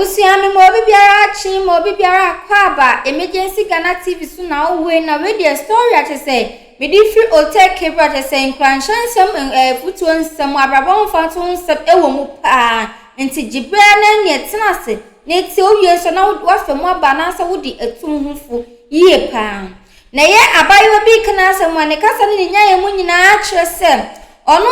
Abusua me ma obi biara akye ma obi biara akɔ aba Emergency Ghana TV so na wowei na wei deɛ story akyɛ sɛ mede firi Hotel Cable akyɛ sɛ nkuranhyɛ nsɛm afutuo nsɛm abrabɔ mfato nsɛm ɛwɔ mu paa nti gye berɛ na neɛ tena ase na etie wowie nso na wafa mu aba anaasɛ wode atu wo ho fo yie paa. Na ɛyɛ abaayewa bi reka n'asɛm a ne kasa ne ne nyaeɛ mu nyinaa kyerɛ sɛ ɔno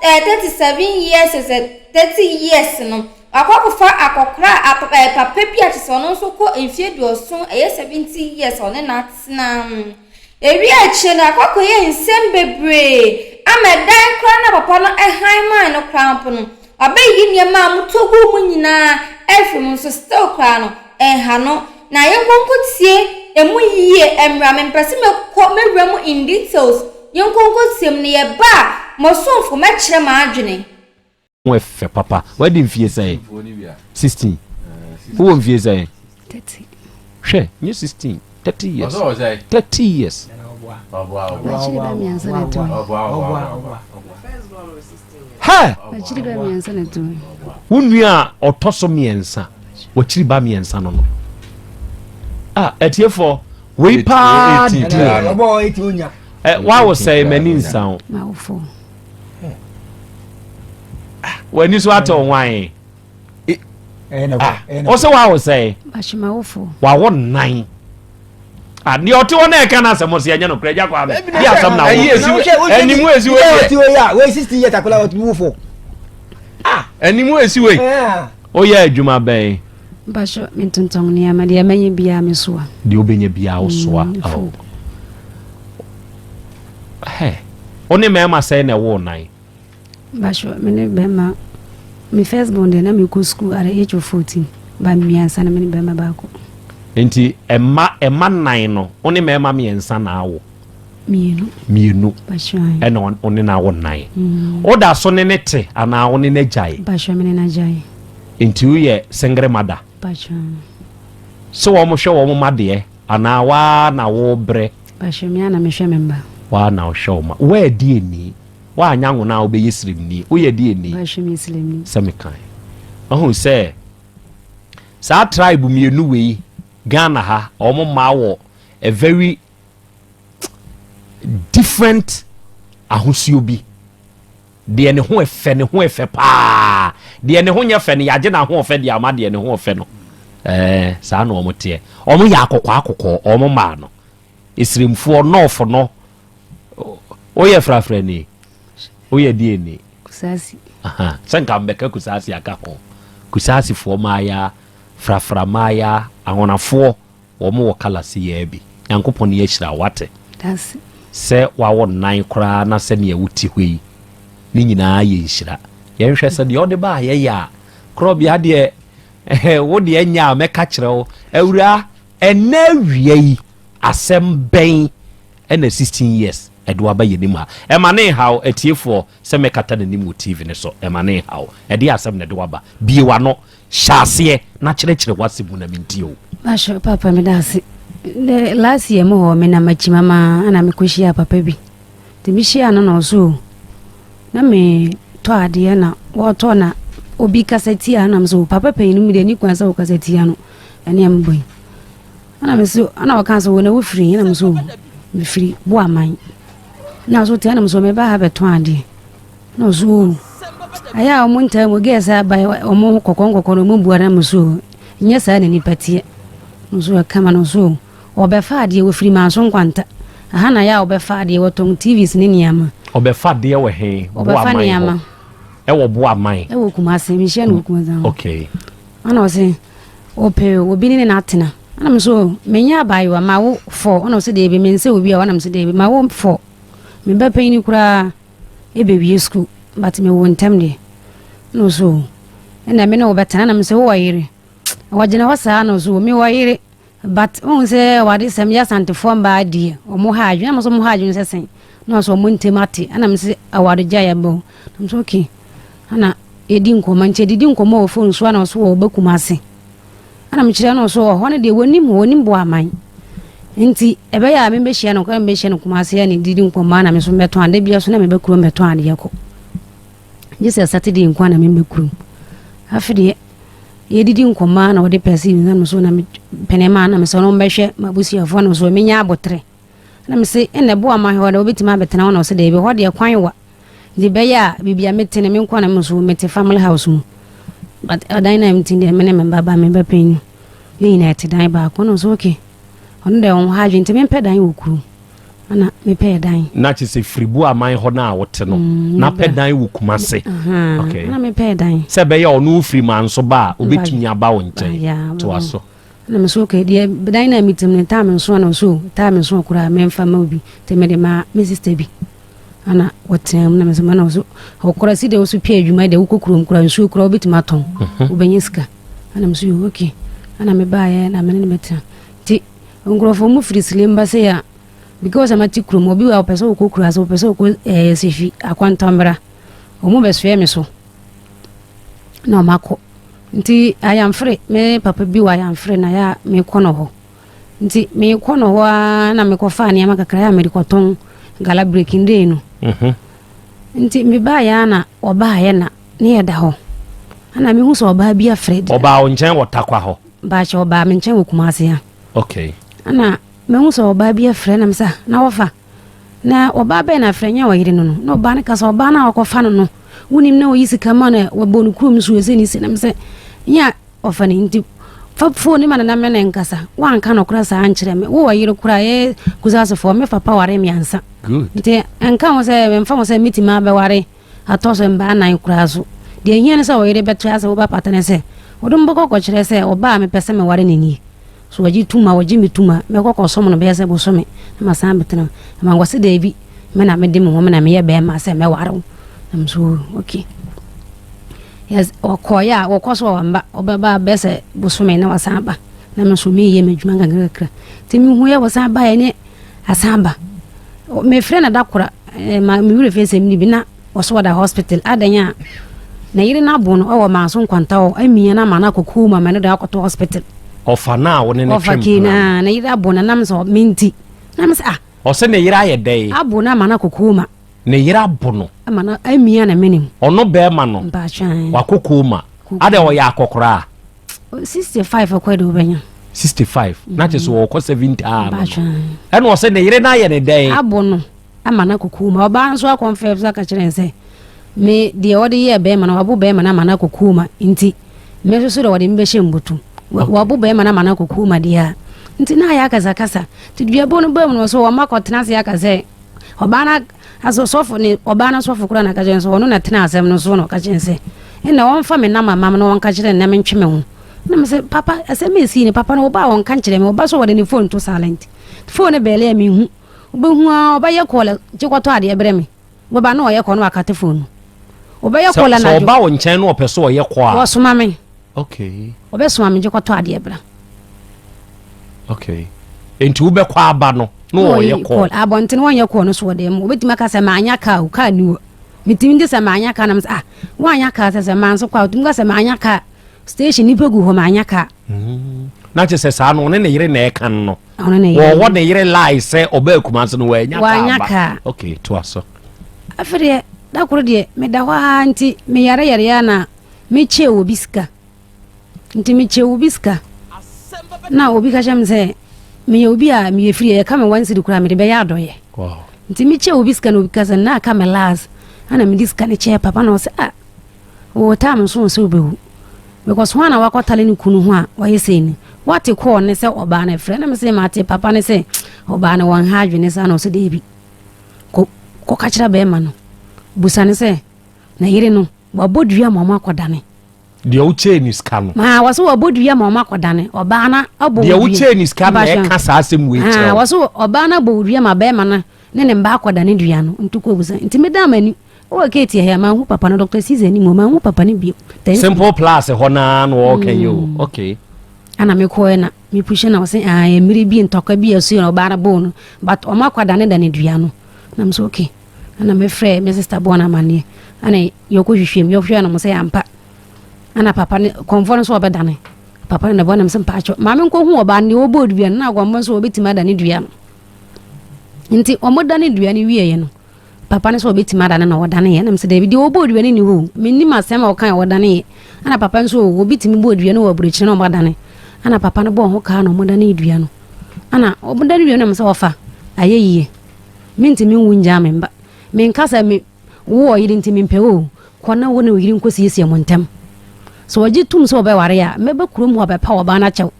eh, 37 years sɛ 30 years no wakɔ akɔfa akɔkora a eh, papa bi a kyerɛ sɛ ɔno nso kɔ mfeɛ aduɔson ɛyɛ 70 years a ɔne no atena. Ewie akyire no akɔ akɔyɛ nsɛm bebree ama ɛdan koraa na papa no hann maa no koraa mpo no Wabeyiyi nneɛma a motɔ guu mu nyinaa afiri mu nso still koraa no ɛnha no. Na yɛnkɔ nkɔtie ɛmu yie mmra. Mempɛ sɛ mɛkɔ mɛwura mu in details. Yɛnkɔ nkɔtie mu na yɛba a mosomfo mɛkyerɛ m'adwene. Ho ɛfɛ papa. Wadi mfie sɛn? 16. Wowɔ mfie sɛn? 30. Hwɛ, nyɛ 16, 30 years. 30 years. Hɛ! Wo nua a ɔtɔ so mmiɛnsa, wakyiri ba mmiɛnsa no no. Ah, atiefoɔ, wei paa deɛ. Wawo sɛe m'ani nsa wo. W'ani so atɔ nwan. Wo sɛ wawo sɛe? Wawo nnan. Ah, deɛ ɔte hɔ na ɛka no asɛm ɔsɛ ɛnyɛ nokorɛ agya kwame de asɛm na wo animu esi wei deɛ wei a wei 60 years akwadaa ɔtumi wo fo ah animu esi wei woyɛ adwuma bɛn mpahyɛ mentontɔn nneɛma deɛ mɛnyɛ biara mesoa deɛ wobɛnya biara wosoa mm, oh. hɛ wo ne mmarima sɛn na ɛwoo nan Mpakyɛw me ne bɛrima me first born deɛ na me kɔ school at the age of 14 ba mmiɛnsa na me ne bɛrima baako. Nti ɛma ɛma nan no wo ne mmarima mmiɛnsa na awo? Mmienu. Mmienu. Mpakyɛw. Ɛna wo ne no awo nan. Mm. Wo da so ne ne te anaa wo ne no agyae? Mpakyɛw me ne no agyae. Nti woyɛ single mother? Mpakyɛw. Sɛ wɔn hwɛ wɔn mma deɛ anaa waa na wo brɛ? Mpakyɛw me ara na mehwɛ me mma. Waa na wohwɛ wo mma. Woadi ani? Woanyɛ anwona a wobɛyɛ sremni. Woyɛ deɛ ni? Sɛ mekae. Wahu sɛ saa tribe mmienu wei Ghana ha wɔn mmaa wɔ a very different ahosuo bi. Deɛ ne ho ɛfɛ ne ho ɛfɛ paa. Deɛ ne ho nyɛ fɛ no yɛagye n'ahoɔfɛ deɛ ama deɛ ne ho ɔfɛ no. Ɛɛ saa na wɔn teɛ. Wɔn yɛ akɔkɔɔ akɔkɔɔ wɔn mmaa no. Esremfoɔ nɔɔfo no Woyɛ frafrani? Woyɛ deɛ ni? Kusasi. Sɛ nka mbɛka Kusasi aka ho. Kusasifoɔ mmaaya, frafra mmaaya, ahonafoɔ, wɔn wɔ kala se yɛɛ bi. Nyankopɔn ne ahyira wo, wate? Dase. Sɛ wawo nnan koraa na sɛdeɛ wote hɔ yi, ne nyinaa yɛ nhyira. Yɛnhwɛ sɛ deɛ ɔde baa yɛyɛ a, korɔbea deɛ, wo deɛ nyɛ a mɛka kyerɛ wo. Awuraa, ɛnnɛ awia yi, asɛm bɛn Ɛna 16 years ɛde wo aba yɛnim ha. Ɛma ne nhaw atiefoɔ sɛ mɛkata n'anim wɔ TV no so. Ɛma ne nhaw. Ɛdeɛ asɛm na ɛde wo aba? Bue w'ano, hyɛ aseɛ na kyerɛkyerɛ w'asɛm mu na mentie wo. Pacho papa meda ase. The last year mu hɔ menam akyimama ana mekɔhyia papa bi. Nti mehyia no na ɔso o na metɔ adeɛ na wɔtɔ na obi kasa tia na so papa panyin mu deɛ ni kwan sɛ wɔkasa tia no ɛne ɛmobɔ yi. Ɛna me so ɛna ɔka sɛ wo na wofiri ɛna me so mefiri Boaman na ɔso te ɛna me so meba ha bɛtɔn adeɛ na ɔso o ayɛ a ɔmo ntaa mu gɛɛ sɛ aba ɔmo kɔkɔ nkɔkɔ no ɔmo bu ara me so nyɛ saa na nipa teɛ na ɔso ɛkama na ɔso ɔbɛfa adeɛ wɔfiri manso nkwanta aha na yɛ a ɔbɛfa adeɛ wɔtɔn TVs ne nneɛma. Ɔbɛfa adeɛ wɔ he? Ɔbɛfa nneɛma ɛwɔ Boaman. Ɛwɔ Kumase mehyia no wɔ Kumase. Okay. Ɛna ɔse Ɔpɛ obi ne no atena. Ɛna me so menyɛ abaayewa ma wo fɔ. Ɛna ɔsɛ deebi mensɛ obi a ɛna me sɛ deebi ma wo fɔ. Me ba panyin koraa ɛbɛwie sukuu but me wo ntɛm deɛ. Ɛna ɔsɛ o ɛna me ne wo bɛtena. Ɛna me sɛ wowɔ yere. Ɔgyina hɔ saa na ɔsɛ o me wɔ yere but wohu sɛ awadesɛm yɛ asantefoɔ mbaa deɛ ɔmo ha adwene. Ɛna me sɛ ɔmo ha adwene sɛ sɛn. Na ɔsɛ ɔmo ntɛm ate. Ɛna me sɛ awaregyae aba o. Ɛna me sɛ okay. Ɛna yɛdi nkɔmmɔ nti yɛdidi nkɔmmɔ wɔ phone so ana ɔso wɔ ɔba Kumase ɛna mekyerɛ no ɔso ɔhɔ no deɛ wɔnim hɔ wɔnim Boaman nti ɛbɛyɛ a membɛhyia no kora membɛhyia no Kumase a ne didi nkɔmmɔ ana me so mbɛtɔn ade bia so na mebɛ kurom bɛtɔn adeɛ kɔ gye sɛ Saturday nko na membɛ kurom afe deɛ. Yɛdidi nkɔmmɔ a na wɔde pɛse yi na so na pene ma na mesɛ no mbɛhwɛ m'abusuafoɔ no so menya abotere. Na mese ɛna ɛboa ma hɔ na wobɛtumi abɛtena hɔ na ɔsɛ daabi hɔ deɛ kwan wa. Nti bɛyɛ a biribi a mete no me nko na me so mete family house mu. But ɔdan na mete deɛ me ne me ba ba me ba panyin ne nyinaa ɛte dan baako na ɔsɛ okay. Ɔno deɛ ɔho adwene nti mempɛ dan wɔ kurom. Ana mepɛɛ dan. Na kyerɛ sɛ firibu aman hɔ no a wote no na pɛ dan wɔ Kumase. Okay. Na mepɛɛ dan. Sɛ ɛbɛyɛ ɔno wofiri manso ba a obɛtumi aba wo nkyɛn. Toa so. Na me so okay deɛ dan na metim no taa me nso na ɔso taa me nso koraa memfa ma obi nti mede ma me sister bi. Ana wɔtena mu na me so ma na ɔso ɔkora si deɛ ɔso pɛ adwuma deɛ wokɔ kurom koraa nsuo koraa wobɛtumi atɔn wobɛnya sika. Ana me so yɛ okay. Ana mebaeɛ na me ne no bɛtena. Nti nkurɔfoɔ mu firi Silim ba sɛ a because mate kurom obi wa ɔpɛ sɛ ɔkɔ kuro ase ɔpɛ sɛ ɔkɔ ɛɛ sehwi akwantɔmmra ɔmo bɛsoɛ me so na ɔmo akɔ nti ayamfere me papa bi wɔ ayamfere na yɛ a mekɔ no hɔ nti mekɔ no hɔ ara na mekɔfaa nneɛma kakra yɛ a mede kɔtɔn gala breaking day no nti mebaeɛ a na ɔbaeɛ na ne yɛ da hɔ ana mehu sɛ ɔbaa bi afrɛ ɔbaa wo nkyɛn wɔ Takwa hɔ? Baakyɛ ɔbaa me nkyɛn wɔ Kumase ha. Okay. Ana mehu sɛ ɔbaa bi afrɛ na mesa na wɔfa na ɔbaa bɛn na afrɛ nyɛ ɔyere no no na ɔbaa no ka sɛ ɔbaa no a wɔkɔfa no no wonim na ɔyi sika ma no wɔbɔ no kurom so ɛsɛ ne si na mesɛ nyɛ ɔfa ne nti fa fon ne ma no na me ne nkasa woanka nɔkorɛ saa nkyerɛ me wo ɔyere koraa yɛ kusasefoɔ me papa ware mmiɛnsa nti ɛnka ho sɛ memfa ho sɛ metumi abɛware atɔ so mbaa nan koraa so. Deɛ ɛhia ne sɛ ɔyere bɛte ase wo ba pata ne sɛ wode me bɛkɔ kɔkyerɛ sɛ ɔbaa a mepɛ sɛ meware no nie. So wɔgye tom a, wɔgye me tom a, mɛkɔ kɔsom no bɛyɛ sɛ bosome na masan abɛtena mu. Na mankɔ sɛ daabi, me na mede me ho, me na meyɛ bɛrima sɛ mɛware wo. Na me so okay. Yes, ɔkɔeɛ a, wɔkɔ so a wamba, ɔbɛba bɛyɛ sɛ bosome na wasan aba. Na me nso meyɛ m'adwuma nkakra kakra. Nti mehuiɛ wɔsan baeɛ ne asan aba. Mefrɛ no da kora, eh, ma me werɛ fi asɛm no bi na ɔso ɔda hospital. Adɛn a na yere no abo no ɔwɔ manso nkwanta hɔ amia no ama no akɔ coma ma no de akɔto hospital. Ɔfa no a wo ne no Ɔfa twem kii pena na no. na yere abo no nam sɛ menti. Na me sɛ ah. Ɔsɛ ne yere ayɛ dɛn? Abo no ama no akɔ coma. Ne yere abo no. Ama no amia ne mene mu. Ɔno bɛrima no. Mpaatwɛn. Wakɔ coma. Adɛn ɔyɛ akɔkoraa? 65 kɔ de wobɛnya. 65 na kyerɛ sɛ wɔkɔ 70 a no ɛna ɔsɛ ne yere no ayɛ ne dɛn? Abo no ama no akɔ ma ɔbaa nso akɔmfɛ so aka kyerɛ sɛ me deɛ ɔde yɛɛ bɛrima no wabo bɛrima no ama no akɔ ma nti me nso so deɛ wɔde me bɛhyɛ mbotu wabo bɛrima no ama no akɔ ma deɛ a nti na ayɛ akasakasa nti duabɔ no baa mu no so wɔma kɔtena ase aka sɛ Ɔbaa no aso sɔfo ne ɔbaa no sɔfo koraa na ka kyerɛ no sɛ ɔno na tena asɛm no so na ɔka kyerɛ no sɛ ɛnna ɔmfa me nam ama me na ɔnka kyerɛ no na mentwe me ho. Na me sɛ papa asɛm a esii no papa no ɔba a ɔnka nkyerɛ me ɔba so ɔde ne phone to silent phone no bɛɛle a mehu wobɛhu a ɔbɛyɛ kɔɔla gye kɔtɔ adeɛ brɛ me wɔba na ɔyɛ kɔ na wakate phone no ɔbɛyɛ kɔɔla na ɔba wo nkyɛn na ɔpɛ so ɔyɛ kɔ a wɔsoma me. Okay. Ɔbɛsoma me gye kɔtɔ adeɛ bra. Okay. Nti wobɛkɔ aba no na ɔyɛ kɔ. Abɔnten wɔnyɛ kɔɔ no so wɔ dɛm. Wobɛtumi aka sɛ maanya kaa o kaa ni hɔ. Metumi de sɛ maanya kaa na mesɛ ah woanya kaa sɛ sɛ maa nso kɔ a wotumi ka sɛ maanya kaa station nipa gu hɔ maanya kaa. Mm. Na kyerɛ sɛ saa no ɔne ne yere na ɛka no no. Wɔwɔ ne yere lie sɛ ɔbaa Kumase no wanya kaa ba. Okay, toa so. Afei deɛ da koro deɛ meda hɔ ara nti meyare yare na mekyɛɛ obi sika. Nti mekyɛɛ obi sika na obi ka kyerɛ me sɛ meyɛ obi a meyɛ firi ɛka me one cedi koraa mede bɛyɛ adɔyɛ. Nti mekyɛɛ obi sika na obi ka sɛ na aka me last ana mede sika no kyɛɛ papa na ɔsɛ ah wɔ time nso sɛ wobɛwu because ho a na wakɔtale ne kunu ho a ɔyɛ sɛ ni wate kɔɔ ne sɛ ɔbaa no frɛ na mesɛ mate papa ne sɛ ɔbaa no wɔn ha adwene saa na ɔsɛ daabi kɔka kyerɛ bɛrima no busa ne sɛ na yere no Wabɔ dua ma ɔmo akɔdane. Deɛ wokyɛɛ ne sika no. Maa wɔso wabɔ dua ma ɔmo akɔdane. Ɔbaa no abɔ wo dua. Deɛ wokyɛɛ ne sika no na ɛka saa asɛm wei kyerɛ wo. Wɔso ɔbaa no abɔ wo dua ma bɛrima no ne ne mba akɔdane dua no. Nti kɔ busa. Nti medaa m'ani. Wɔ keeti ha yi a manhu papa no. Doctor Caesar anim hɔ manhu papa no bio. Simple plus hɔ no ara na ɔreka yi o. Okay. Ana mekɔɛ na mepuhyɛ na ɔse ah mmere bi ntɔkwa bi ɛso yɛ na ɔbaa no boo no but ɔmo akɔdane dane dua no. Na me so okay. Ɛna mefrɛɛ me sister bɔɔ no amanneɛ. Ɛna yɛkɔ hwehwɛ mu, yɛhwehwɛ no mo sɛ ampa. Ɛna papa ne kɔnfoɔ no nso ɔbɛdane. Papa no na bɔ nam sɛ mpaakyɛ. Maame nkɔ hu ɔbaa no deɛ ɔbɔɔ dua no na kɔnfoɔ nso ɔbɛtumi adane dua no. Nti wɔn dane dua no wieɛ no, papa no sɛ ɔbɛtumi adane na ɔdane yɛ. Ɛna mesɛ daabi deɛ ɔbɔɔ dua no ni hɔ o. Mennim asɛm a ɔka a ɔdane yɛ. Ɛna papa nso o, obi tumi bɔ dua no wɔ aburokyire na ɔmo adane. Ɛna papa no bɔɔ ho kaa na ɔmo dane dua no. Ɛna ɔmo dane dua no na sɛ ɔfa ayɛ yie. Mentumi nwu ngyaa me mba. Menka sɛ me wo ɔyere nti mempɛ wo o. Kɔ na wo ne wo yere nkɔsiesie mo ntam. Sɛ ɔgye tom sɛ ɔbɛware a, mɛba kurom hɔ abɛpa ɔbaa no akyɛw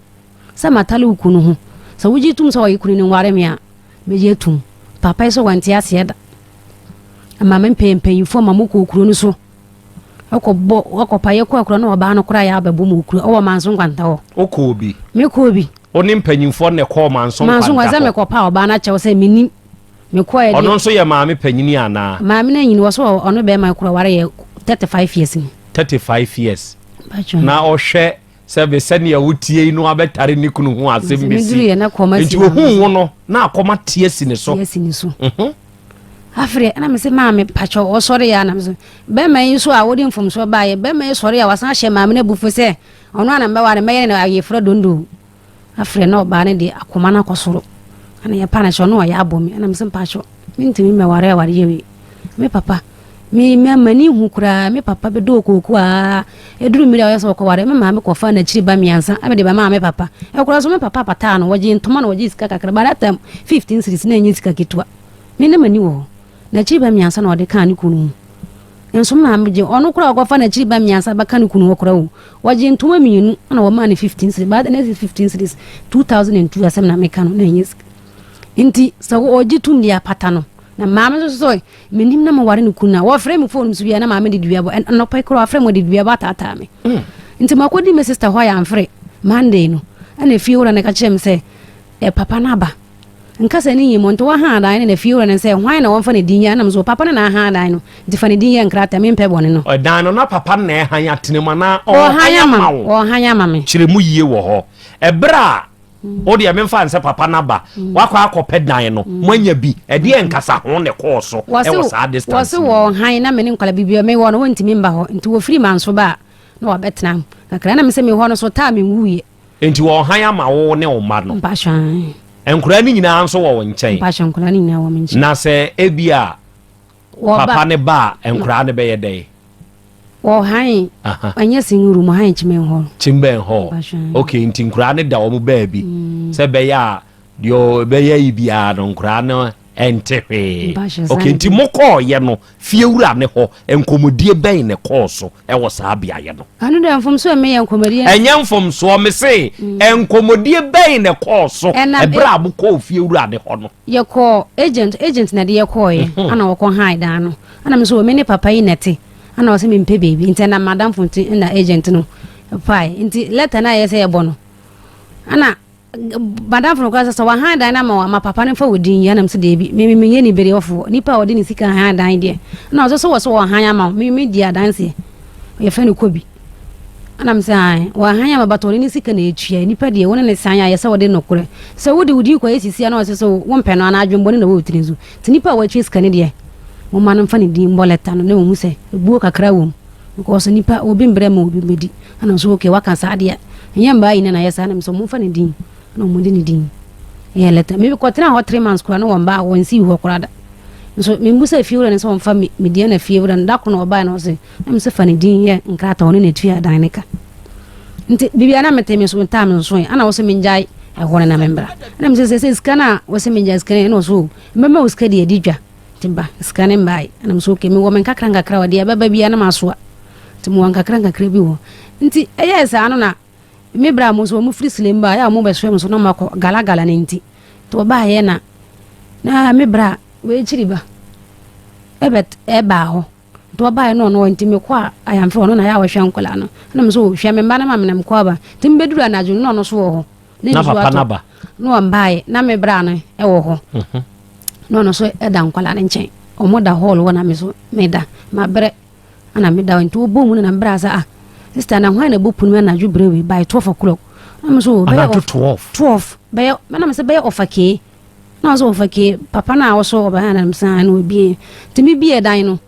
sɛ matale wo kunu ho. Sɛ wogye tom sɛ ɔyɛ kunu no nware me a, mɛgye atum. Papa yi sɛ wante aseɛ da. Ɛma me mpɛ mpanyinfoɔ ma mokɔɔ kuro no so. Ɛkɔbɔ ɛkɔpa yɛkɔ akura na ɔbaa no koraa yɛ abɛbɔ mu kuro ɛwɔ Manso Nkwanta hɔ. Wokɔɔ bi? Mekɔɔ bi. Wo ne mpanyinfoɔ na ɛkɔɔ Manso Nkwanta hɔ? Manso Nkwanta sɛ mekɔpa ɔbaa no akyɛw sɛ menim. Mekɔɛ deɛ. Ɔno nso yɛ maame panyini anaa? Maame no anyini wɔ so ɔno bɛrima kura ware yɛ 35 years ni. 35 years. Na ɔhwɛ sɛ be sɛnea wotie yi no abɛtare ne kunu ho asɛm bɛsi. Nti ohun wo no na akɔma te asi ne so. Te asi ne so. Mhm. Afei ɛna mese maame pakyɛ ɔsɔre ya na mese bɛrima yi nso a wode mfomsoɔ baayɛ bɛrima yi sɔre a wasan ahyɛ maame no abufuo sɛ ɔno ana mbɛware mɛyɛ no ayefra dondo. Afei na ɔbaa no de akoma no akɔ soro. Ɛna yɛpa no kyɛw na ɔyɛ abɔ me. Ɛna mese mpakyɛw, mentumi mmɛware awareɛ wei. Me papa, me m'ani hu koraa, me papa bɛdɔ okooko a ɛduru mmiri a ɔyɛ sɛ ɔkɔware, me maame kɔfaa n'akyiri ba mmiɛnsa ɛde bɛmaa me papa. Ɛkora so me papa pataa no, wɔgyee ntoma na wɔgyee sika kakra. By that time, 15 cedis na ɛnyɛ sika ketewa. Me na m'ani wɔ hɔ. N'akyiri ba mmiɛnsa na ɔde kaa ne kunu ho. Nso maame gye ɔno koraa ɔkɔfa n'akyiri ba mmiɛnsa bɛka ne kunu hɔ koraa o. Wɔgye ntoma mmienu na wɔmaa no 15 cedis. But na 15 cedis 2002 asɛm na meka no na ɛnyɛ sika. Nti sɛ ɔgye tum de apata no na maame nso so menim na meware no kunu na wɔfrɛ me phone so bia na maame de dua bɔ anɔpa koraa wɔfrɛ me de dua bɔ ataataa me. Mm. Nti makɔdi me sister hɔ a yɛamfrɛ Monday no ɛna fie wura no ka kyerɛ me sɛ eh, papa no aba. Nkasa no nyi mu, nti wɔhaa dan no na fiewura no sɛ, Hwan na wɔmfa ne din nyɛ? Ɛna mese, Papa no na ahan dan no, nti fa ne din yɛ nkrataa, mempɛ bɔne no. Ɛdan no, na papa no na ɛhan atena mu anaa ɔrehan ama wo? Ɔrehan ama me. Kyerɛ mu yie wɔ hɔ. Ɛberɛ a wo deɛ memfa nsɛ papa no aba, wakɔ akɔpɛ dan no, moanya bi, ɛdeɛn nkasaho na ɛkɔɔ so wɔ saa distance no mu? Wɔse wɔrehan na me ne nkwadaa biribiara, mewɔ no wɔntumi mba hɔ, nti wɔfiri Manso ba a, na wɔabɛtena ho kakra. Ɛna mese mewɔ no so taa menwuiɛ. Enti wɔhan ama wo ne wo mma no. Mpakyɛ ae. Nkwadaa no nyinaa nso wɔ wo nkyɛn. Mpakyɛ nkwadaa no nyinaa wɔ me nkyɛn. Na sɛ ebi a papa ne ba a nkwadaa no bɛyɛ dɛn? Wɔhan ɛnyɛ single room han Chimbɛn hall. Chimbɛn hall. Okay nti nkwadaa no da wɔn baabi mm. sɛ bɛyɛ a deɛ ɔbɛyɛ yi biara no nkwadaa no ɛnte hwee. Okay nti mokɔɔyɛ no Fiewura no hɔ, nkɔmmɔdie bɛn na ɛkɔɔ so wɔ saa beaeɛ no? Ɛno deɛ mfomsoɔ ɛmɛ yɛ nkɔmmɔdie. Ɛnyɛ mfomsoɔ, mese nkɔmmɔdie bɛn na ɛkɔɔ so ɛberɛ a mokɔɔ fiewura no hɔ no? Yɛkɔɔ agent, agent na ɛde yɛkɔɔeɛ, ɛna wɔkɔ han dan no, ɛna me nso me ne papa yi na ɛte, ɛna ɔse mempɛ baabi, nti ɛnam m'adamfo nti na agent no pae, nti letter no a ɛyɛ sɛ yɛbɔ no, ɛna Madamfo no koraa sɛ, sɛ wahan dan no ama wo a, ma papa no mfa wo din nyɛ. Ɛna mese, Dabi, me menyɛ nibereɛfoɔ. Nipa a ɔde ne sika han dan deɛ, ɛna ɔsɛ sɛ wɔ sɛ wɔhan ama wo. Me medi adanseɛ. Yɛfrɛ no Kobi. Ɛna mese, ae, wɔhan ama but ɔde ne sika na ɛtua. Nipa deɛ, wo ne ne san a, yɛ sɛ wɔde nokorɛ. Sɛ wode wo din kɔyɛ sisi a, na ɔsɛ sɛ wompɛ no anaa adwemmɔne na ɛwɔ wo tiri so. Nti nipa a watua sika no deɛ, momma no mfa ne din mmɔ lɛta no na wɔhu sɛ ebuo kakra wɔ mu. Because nipa, obi mbrɛ ma obi mmɛdi. Ɛna ɔsɛ okay waka saa deɛ ɛnyɛ mmaa nyina na yɛ saa na mesɛ ɔmo nfa ne din na ɔmo de ne din yɛ lɛtɛ me kɔtena hɔ 3 months koraa na wɔn ba wɔn si hɔ koraa da nso membu sɛ fie wura no sɛ wɔmfa me me deɛ na fie wura no da ko na ɔbaeɛ na ɔsɛ na mesɛ fa ne din yɛ nkrataa ɔno na ɛtua dan ne ka nti biribiara na mete me so ntaa me nso ɛ ana wɔsɛ mengyae ɛhɔ no na membra ɛna mesɛ sɛ sɛ sika no a wɔsɛ mengyae sika no ɛna ɔsɛ o mɛma wo sika deɛ adi dwa nti ba sika no mbae ɛna mesɛ okay mewɔ me nkakra nkakra ɔdeɛ ɛbɛba biara na masoa Nti mowɔ nkakra nkakra bi wɔ. Nti ɛyɛɛ saa no na me bra mo nso wɔn firi Silem baa yɛ a wɔn bɛsoɛ me so na wɔn akɔ galagala no nti. Nti wɔbaayɛ na na me bra wɔakyiri ba ɛbɛ ɛbaa hɔ. Nti wɔbaayɛ no ɔno nti mekɔ a ayamfrɛ ɔno na yɛ a wɔhwɛ nkwadaa no. Ɛna me nso hwɛ me mma no ma me na mekɔ aba. Nti mebɛduru anadwo no na ɔno nso wɔ hɔ. Na papa no aba. Na wɔn na me bra no ɛwɔ hɔ. Mhm. Na ɔno nso ɛda nkwadaa no nkyɛn. Wɔn da hall hɔ na me nso meda. Mabrɛ. Ana meda hɔ nti wobɔ mu no na mbrɛ sɛ ah sister na hwan na ɛbɔ punu anadwo berɛ wei by 12 o'clock na me so bɛyɛ anadwo 12 12 bɛyɛ na me sɛ bɛyɛ ɔfa kee na ɔsɛ ɔfa kee papa na ɔso ɔbɛn na me sɛ na obie nti me bie dan no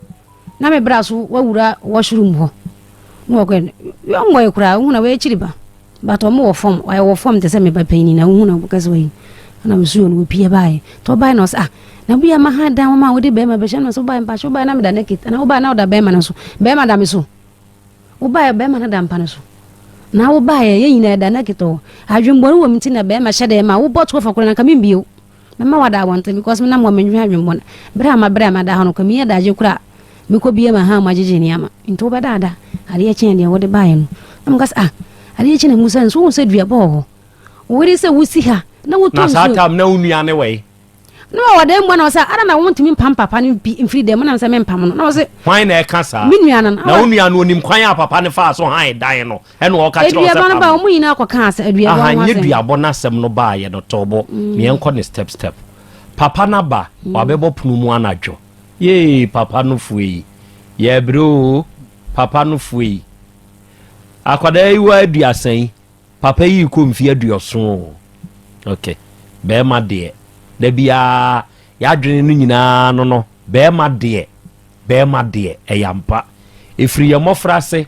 na me bra so wawura washroom hɔ na wɔkɔ yɔmmɔ koraa wohu na wɔakyiri ba But ɔmo wɔ fam, ɔyɛ wɔ fam te sɛ me ba panyin na wohu na ɔbɛka sɛ ɔyi. Ɛna me suo no wɔpie baeɛ. Nti ɔbaeɛ na ɔsɛ ah na bia ma ha dan wɔn a wode bɛrima bɛhyɛ na ɔsɛ wobaeɛ mpakyɛ wobaeɛ na meda naked ana wobaeɛ na woda bɛrima no so bɛrima da me so. Wobaeɛ bɛrima no da mpa no so. Na wobaeɛ yɛn nyinaa da na ketɔ. Adwembɔne wɔ me nti na bɛrima hyɛ dɛ ma wobɔ to fa koraa na nka membie wo. Mɛma wada abɔnten because menam hɔ mendwen adwembɔne. Berɛ a mabrɛ a mada hɔ no, nka menya adagye koraa a mekɔ bie ma ha mu agyegye nneɛma. Nti wobɛda ada adeɛ kye a deɛ wode baeɛ no. Na meka sɛ ah adeɛ kye na musa nso wohu sɛ duabɔ wɔ hɔ. Wo yere sɛ wosi ha na wotɔ Na saa nsuo. tam na wo nua ne wɔ he? Na ɔwɔ dan mu a na ɔsɛ ada na wontumi mpam papa no bi mfiri dan mu na sɛ mempam no na ɔsɛ. Hwan na ɛka saa? Me nua no. Na wo nua no onim kwan a papa no faa so han dan no ɛna ɔka kyerɛ wo sɛ Aduaba no pam ba no. wɔn nyinaa kɔ kaa sɛ aduaba Aha ho nyɛ asɛm. duabɔ no asɛm no baayɛ no tɔɔbɔ mm. meɛnkɔ ne step step. Papa no aba mm. wabɛbɔ pono mu anadwo. Yee papa no fue yi. Yɛbrɛ o papa no fue yi. Akwadaa yi wɔ aduasa yi. Papa yi rekɔ mfie aduɔson o. Ok, bɛɛma deɛ, da biara y'adwene no nyinaa no no, bɛɛma deɛ, bɛɛma deɛ, ɛyɛ ampa. Ɛfiri yɛn mmɔfrase,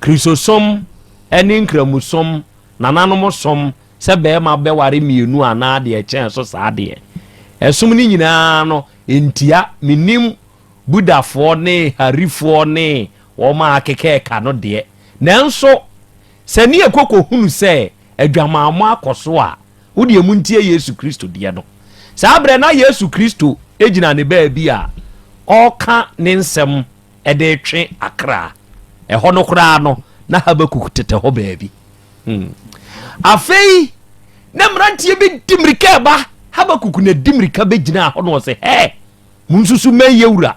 Kristosom ne Nkramosom, nananom som, sɛ bɛɛma bɛware mmienu anaa deɛ ɛkyɛn so saa deɛ, ɛsom no nyinaa no, ɛntia, mennim Buddhafoɔ ne Harifoɔ ne wɔn a akeka ɛka no deɛ, nanso Sɛ ne yɛkɔ kɔhunu sɛ adwamammɔ akɔ so a, wo deɛ montie Yesu Kristo deɛ no. Saa berɛ na Yesu Kristo gyina ne baabi a ɔreka ne nsɛm de retwe akra. Ɛhɔ no koraa no, na Habakuk tetɛ hɔ baabi. Hmm. Afei, na mmeranteɛ bi di mmirika ɛba. Habakuk na di mmirika bɛgyinaa hɔ na ɔsɛ, hɛ, monsusu mmɛn yɛ wura.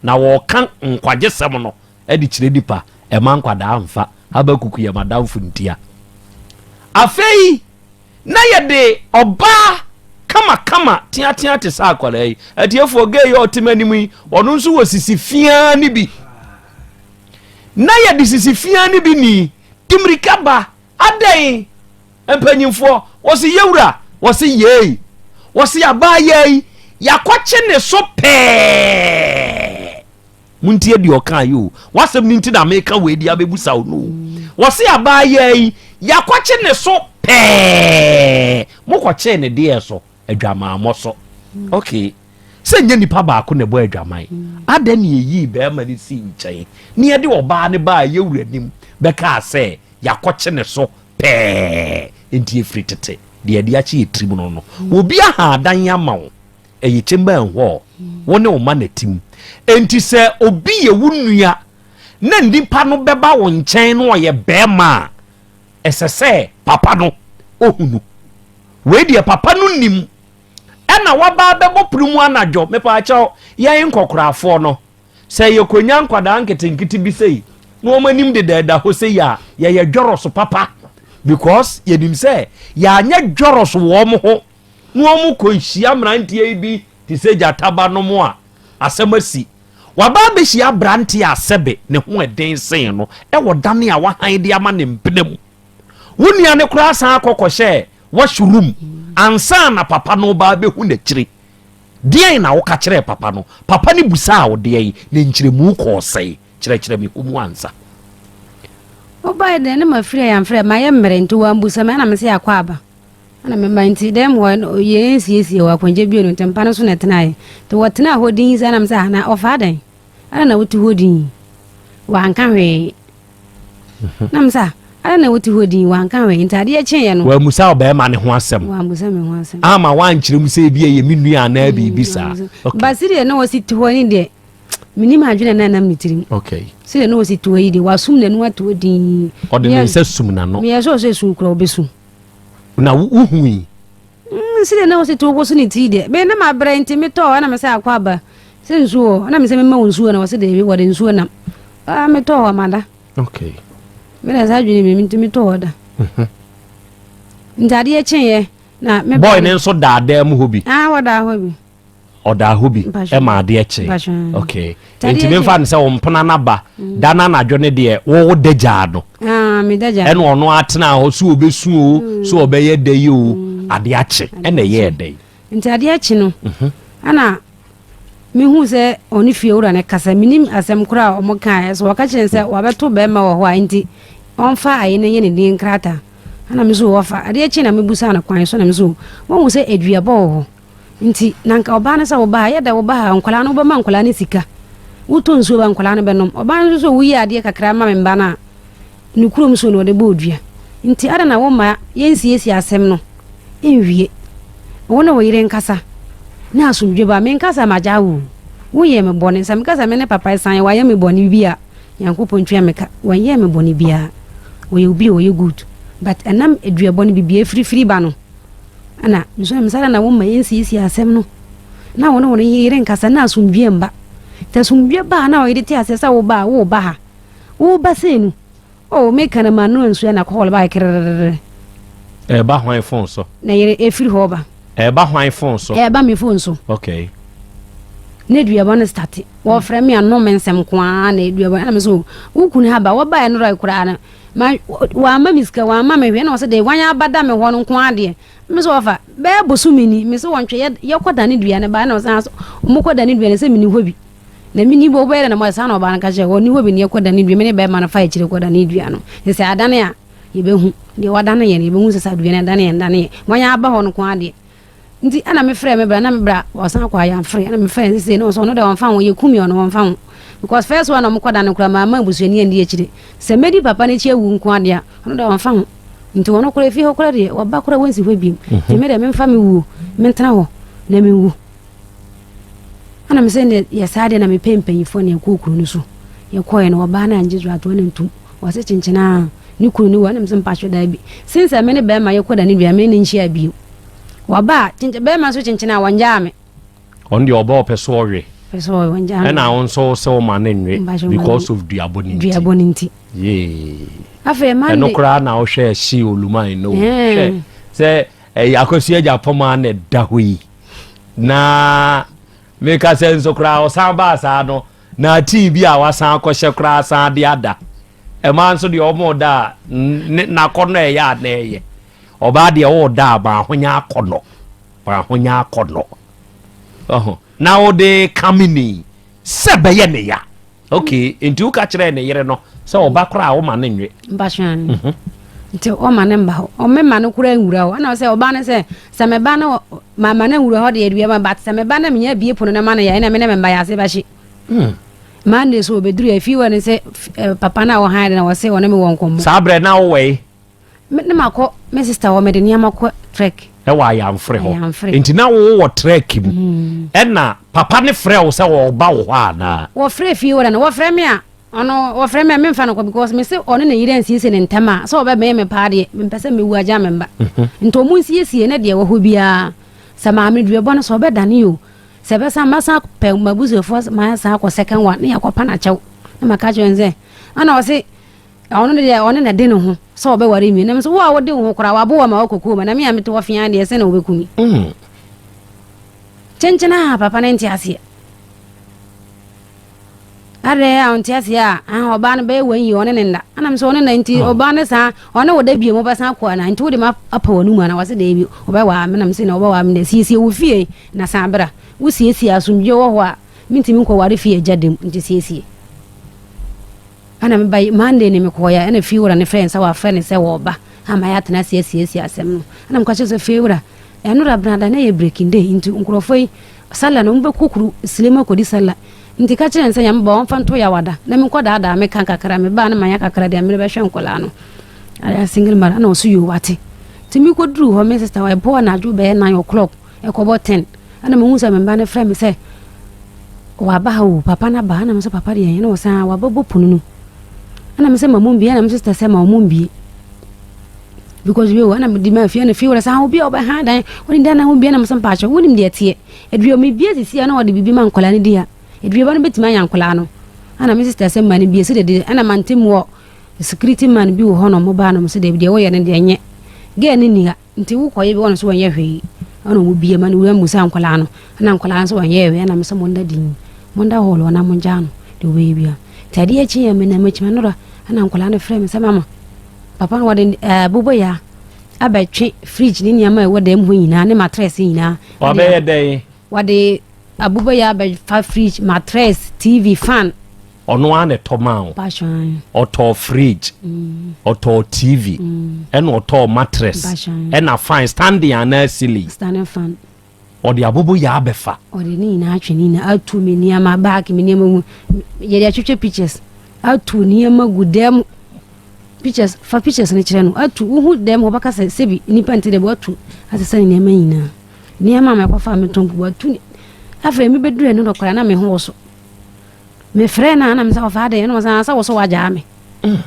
Na wɔreka nkwagyesɛm no de kyerɛ nnipa, ɛma nkwadaa mfa. Habakuk yɛ m'adamfo ntia. Afei na yɛde ɔbaa kamakama teatea te sɛ akwadaa yi. Atiefoɔ, gay yi a ɔte m'anim yi, ɔno nso wɔ sisi fiaa no bi. Na yɛde sisi fiaa no bi ni, de mmirika ba. Adɛn? Mpanyimfoɔ, wɔse yɛwura, wɔse yei, wɔse abaayaa yi, yɛakɔkye ne so pɛɛ. Montie deɛ ɔkaa yi o. W'asɛm no nti na meka wei de abɛbusa wo no o. Wɔse abaayaa yi, yɛakɔkye ne so pɛɛ. Mokɔkyee ne deɛ so? Adwamammɔ so. Okay. Sɛ nyɛ nipa baako na ɛbɔ adwaman, adɛn na yɛyii barima no sii nkyɛn na yɛde ɔbaa no baa yɛwura anim bɛkaa sɛ yɛakɔkye ne so pɛɛ? Enti ɛfiri tete, deɛ yɛde ahyɛ yɛn tirim no no, obi aha adan ama wo. Ɛyɛ chamber and hall. Wo ne wo mma na ɛte mu. Enti sɛ obi yɛ wo nua na nipa no bɛba wo nkyɛn na ɔyɛ bɛrima a, ɛsɛ sɛ papa no ɔhu no. Wei deɛ papa no nim. Ɛna waba abɛbɔ pono mu anadwo. Mepaakyɛw, yɛn nkɔkorafoɔ no, sɛ yɛkɔnya nkwadaa nketenkete bi sei na wɔn anim dedaada hɔ sei a, yɛyɛ dwɔrɔso papa because yɛnim sɛ yɛanyɛ dwɔrɔso wɔn ho na wɔkɔhyia mmeranteɛ yi bi te sɛ gyata ba nom a, asɛm asi. Waba abɛhyia aberanteɛ a sɛbe ne ho ɛden sen no wɔ dane a wahan de ama ne mpena mu. Wo nua no koraa san akɔ kɔhyɛɛ wash room ansa na papa no ba abɛhu n'akyire. Deɛn na woka kyerɛɛ papa no? Papa no busaa wo deɛn na nkyerɛmu kɔɔ sɛn? Kyerɛkyerɛ me hɔ mu ansa. Wobaeɛ deɛ na mafiri a yɛamfrɛ mayɛ mmerɛ nti wɔambusa me ɛna mese akɔ aba. Ɛna me mma nti dɛm hɔ no yɛn nsiesie wɔ akwankyɛ bio no nti mpa no so na ɛtenaeɛ nti wɔtenaa hɔ din saa na me sɛ ah na ɔfaa dɛn ɛna na wote hɔ din wanka hwee na me sɛ ah ɛna na wote hɔ din wanka hwee nti adeɛ kyeeɛ no wamusa ɔbɛrima ne ho asɛm wammusa me ho asɛm ama wankyerɛ mu sɛ ebi ɛyɛ me nua anaa biribi saa okay. ba sɛdeɛ na wɔsi te hɔ ne deɛ menim adwene na ɛnam ne tirim okay. sɛdeɛ na wɔsi te hɔ yi deɛ wasum n'ano ato hɔ din ɔde ne nsa sum n'ano meyɛ sɛ ɔsɛ su kura ɔbɛsu Na wohui. Mm, sɛdeɛ na ɔsi to woso ne ti deɛ, me na mabrɛ nti metɔɔ ɛna mesɛ akɔ aba sɛ nsuo wɔ ɛna mesɛ mema wo nsuo na wɔsɛ deɛ wɔde nsuo nam ah, metɔɔ hɔ mada. Okay. Me na saa adwene mi nti metɔɔ hɔ da. Mhm. Nti adeɛ kyeeɛ na me. Boy ne nso daa dan mu hɔ bi. Ah, wɔdaa hɔ bi. Ɔdaa hɔ bi ma adeɛ kye. Okay. Nti memfa no sɛ wo mpena no aba mm. da no anadwo no deɛ wo da gyaa no. Ah, ɛna ɔno atena hɔ so ɔbɛsu o mm. so ɔbɛyɛ dɛ yi o mm. adeɛ akye ɛna ɛyɛɛ dɛ. Nti adeɛ akye no mhm. ɛna mehu sɛ ɔne fie wura no kasa menim asɛm koraa a ɔmo kaeɛ so wɔka kyerɛ sɛ wabɛto bɛrima wɔ hɔ a nti ɔmfa ayi no nyɛ ne din nkrataa ɛna me so wɔfa adeɛ kye na mebusa no kwan so na me so wɔhu sɛ aduabɔ wɔ hɔ Nti na nka ɔbaa no sɛ wo ba ha, yɛ dɛ wo ba ha, nkwadaa no wobɛma nkwadaa no sika. Wotɔ nsuo ba nkwadaa no bɛnom. Ɔbaa no nso sɛ woyi adeɛ kakra ma me mba no a, ne kurom nsuo no ɔde bɔ odua. Nti adɛn na womma yɛnsiesie asɛm no nwie? Wo ne wo yere nkasa na asomdwoe ba. Menka sɛ magyaa wo o. Woyɛɛ me bɔne. Sɛ meka sɛ me ne papa san wayɛ me bɔne bi a, Nyankopɔn ntua me ka. Wanyɛɛ me bɔne biara. Ɔyɛ obi a ɔyɛ good. But ɛnam aduabɔ no biribi afirifiri ba no, ɛna nso ɛm sɛ na womma yɛnsiesie asɛm no na wo ne wo yere nkasa na asomdwoe mba. Sɛ asomdwoe ba a na ɔyere te aseɛ sɛ wo ba a woba ha. Woba sei no, oh meka no m'ano ansu na kɔɔl bae kerererere. Ɛba hwan phone so? Na yere ɛfiri hɔ ba. Ɛba hwan phone so? Ɛba me phone so. Okay. Na aduaba no starte. Wɔfrɛ me ano me nsɛm nko ara na aduaba ɛna me so wo kunu ha ba wɔbaeɛ no rɔe koraa no ma wɔama me sika wɔama me hwɛ na wɔsɛ de wɔn aba da me hɔ no nko ara deɛ me so wɔfa bɛyɛ bosome ni me so wɔntwe yɛ yɛkɔ da ne dua no ba na wɔsan so wɔkɔ da ne dua no sɛ meni hɔ bi na meni bɔ wobɛyɛ dɛ na mo saa na ɔbaa no ka kyerɛ wɔn ni hɔ bi ne yɛkɔ da ne dua me ne bɛrima no fa akyire kɔ da ne dua no sɛ adane a yɛbɛhu deɛ wadane yɛn yɛbɛhu sɛ saa dua no adane yɛn dane yɛn wɔn aba hɔ no nko ara deɛ Nti ɛna me frɛ me bra na me bra ɔsan kɔ ayamfre ɛna me frɛ no sese na ɔsɛ ɔno deɛ ɔnfa ho yɛ kum yɛ ɔno ɔnfa ho because first one ɔmo kɔ da no koraa maa ma abusuani andi akyire sɛ mɛdi papa n'akyi awu nko adeɛ a ɔno deɛ ɔnfa ho nti ɔno koraa efie hɔ koraa deɛ ɔba koraa wɔnsi hɔ biem mhm. nti me deɛ memfa me wuo mentena hɔ na menwu ɛna me sɛ ne yɛ saa deɛ na mepɛ mpanyinfoɔ na yɛkɔɔ kuro no so yɛkɔɛ no ɔbaa no angye so atoa no ntom wɔse kyenkyenaa ne kunu ne wɔ ɛna me sɛ mpatwo daa bi since me ne bɛrima yɛkɔ da ne dua me ne nhyia bio Wɔba a, kyenkyen, bɛrima nso kyenkyen a, wɔngyaa me. Ɔno deɛ ɔba ɔpɛ so ɔwe. Pɛ so ɔwe, wɔngyaa me. Ɛna wo nso sɛ woma no nwe because of duabɔ no nti. Duabɔ no nti. Yee. Afei Monday. Ɛno koraa na wohwɛ ɛhye oluman no. Hwɛ sɛ ɛyɛ akɔsi agya pɔm a na ɛda hɔ yi. Na meka sɛ nso koraa ɔsan baa saa no na tii bi a wasan akɔhyɛ koraa san de ada. Ɛmaa nso deɛ ɔmo da a n'akɔnnɔ ɛyɛ a na ɛyɛ. Ɔbaa deɛ ɔɔda a ma ahonya akɔnɔ ma ahonya akɔnɔ ɔho na wode kamini sɛ bɛyɛ ne ya ok nti woka kyerɛ ne yere no sɛ ɔba koraa woma ne nwe mpatwɛn mhm. nti ɔma ne mba hɔ ɔmema no koraa nwura hɔ ɛna sɛ ɔba no sɛ sɛ meba no mama no nwura hɔ deɛ adua ma but sɛ meba na menya bie pono no ma no yɛ ɛna me ne me mba yɛ ase bɛhye hmm. Monday so ɔbɛduru afie wɔ ne sɛ eh, papa no a wɔhan de na wɔse ɔne me wɔ nkɔmmɔ saa berɛ na wowɔ yi Me ne makɔ me sister hɔ mede nneɛma kɔ trek. Ɛwɔ Ayanfre hɔ. Ayanfre. Nti na wo wɔ trek mu. Mm. Ɛna papa ne frɛ wo sɛ ɔba wo hɔ anaa? Wɔfrɛ fie wɔ no wɔfrɛ me a ɔno wɔfrɛ me a memfa no kɔ because me se ɔne ne yere ansiesie ne ntɛm a sɛ ɔbɛbɛn me paa deɛ mempɛ sɛ mewu agya me mba. Mhm. Nti ɔmo nsiesie ne deɛ wɔ hɔ biara sɛ maame duabɔ no sɛ ɔbɛdane o sɛ bɛsan mɛsan pɛ m'abusuafoɔ masan akɔ second one ne yɛakɔpa no akyɛw na maka kyerɛ no sɛ ɛna ɔse Ɔno deɛ ɔne na de ne ho sɛ ɔbɛware mi. Na me sɛ wo a wode wo ho koraa wabo wɔ ma wakɔ kurom na me a mete hɔ fea deɛ sɛ na wobɛku mi. Mm. Kyenkyena a papa no nte aseɛ. Adɛ a ɔnte aseɛ a ah, ɔbaa no bɛyɛ wɔn yie ɔne ne nda. Ana me sɛ ɔne na nti oh. ɔbaa no saa ɔne wo da bio mobɛsan akɔ ana nti wode ma apa w'anum ana wɔse daabi ɔbɛwaa me na me sɛ na ɔbɛwaa me na siesie wo fie na san bra. Wosiesie asomdwie wɔ hɔ a mentumi nkɔware fie agya dam nti siesie. Ɛna me ba Monday ne mekɔɔeɛ a ɛna fiewura no frɛ sɛ wafrɛ no sɛ wɔreba ama yɛatena ase asiesie asɛm no. Ɛna meka kyerɛ sɛ fiewura ɛnora benada na ɛyɛ breaking day nti nkurɔfoɔ yi sala no wɔbɛkɔ kuro sile mu akɔdi sala nti ka kyerɛ sɛ nyame ba wɔmfa nto yawada na menkɔ daadaa meka kakra mebaa no manya kakra deɛ mede bɛhwɛ nkɔlaa no ayɛ single mother ɛna ɔso yoo wate nti mekɔduru hɔ me sister ɛbɔɔ anadwo bɛyɛ 9 o'clock ɛkɔbɔ 10 Ɛna mehu sɛ me mma no frɛ me sɛ waba ha o papa no aba ɛna me sɛ papa deɛ ɛna ɔsan wabɛbɔ pono no ɛna me sɛ ma mo mbie ɛna me sister sɛ ma ɔmo mbie because wei o ɛna me di ma fie ɛna fie wɔ sɛ ah obi a ɔbɛha dan wɔne dan na ho bie ɛna me sɛ mpaakyɛ wonim deɛ teɛ aduo me bie sisi ɛna ɔde biribi ma nkɔla no di a aduaba no bɛtumi anya nkɔla no ɛna me sister sɛ ma no bie sɛ dede ɛna mante mu wɔ security man bi wɔ hɔ na ɔmo baa na ɔmo sɛ deɛ deɛ wɔyɛ no deɛ nyɛ gɛɛ no ni ha Nti wo kɔyɛ bi wɔn nso wɔnyɛ hwee ɛna wɔn bie ma no wura mu sɛ nkwadaa no ɛna nkwadaa nso wɔnyɛ hwee ɛna mesɛ mo nda din mo nda hɔɔl wɔn na mo ngyaa no deɛ wɔbɛyɛ bia nti adeɛ akyi yɛ me na makyi ma nora ɛna nkwadaa no frɛ me sɛ mama papa no wɔde ɛɛ boboya abɛtwe fridge ne nneɛma a ɛwɔ dan mu hɔ nyinaa ne matress nyinaa wɔbɛyɛ dɛn wɔde aboboya abɛfa fridge matress tv fan Ɔno ara na ɛtɔ maa wo. Ɔtɔɔ fridge, mm. ɔtɔɔ TV, mm. ɛna ɔtɔɔ mattress, ɛna fan standing anaa ceiling. Standing fan. Ɔde abobo yaa bɛfa. Ɔde ne nyinaa atwe ne nyinaa atu me nneɛma bag me nneɛma mu yɛde atwitwa pictures atu nneɛma gu dɛm pictures fa pictures no kyerɛ no atu wohu dɛm hɔ bɛka sɛ sɛbi nipa nti dɛ watu asesa ne nneɛma nyinaa nneɛma a mɛkɔfa metɔn gu watu afei mebɛduru ɛno dɔkora na me ho wɔ so mefrɛ no a na mesɛ ɔfa adɛn ɛna ɔsɛ sɛ wo so wagyaa me mm.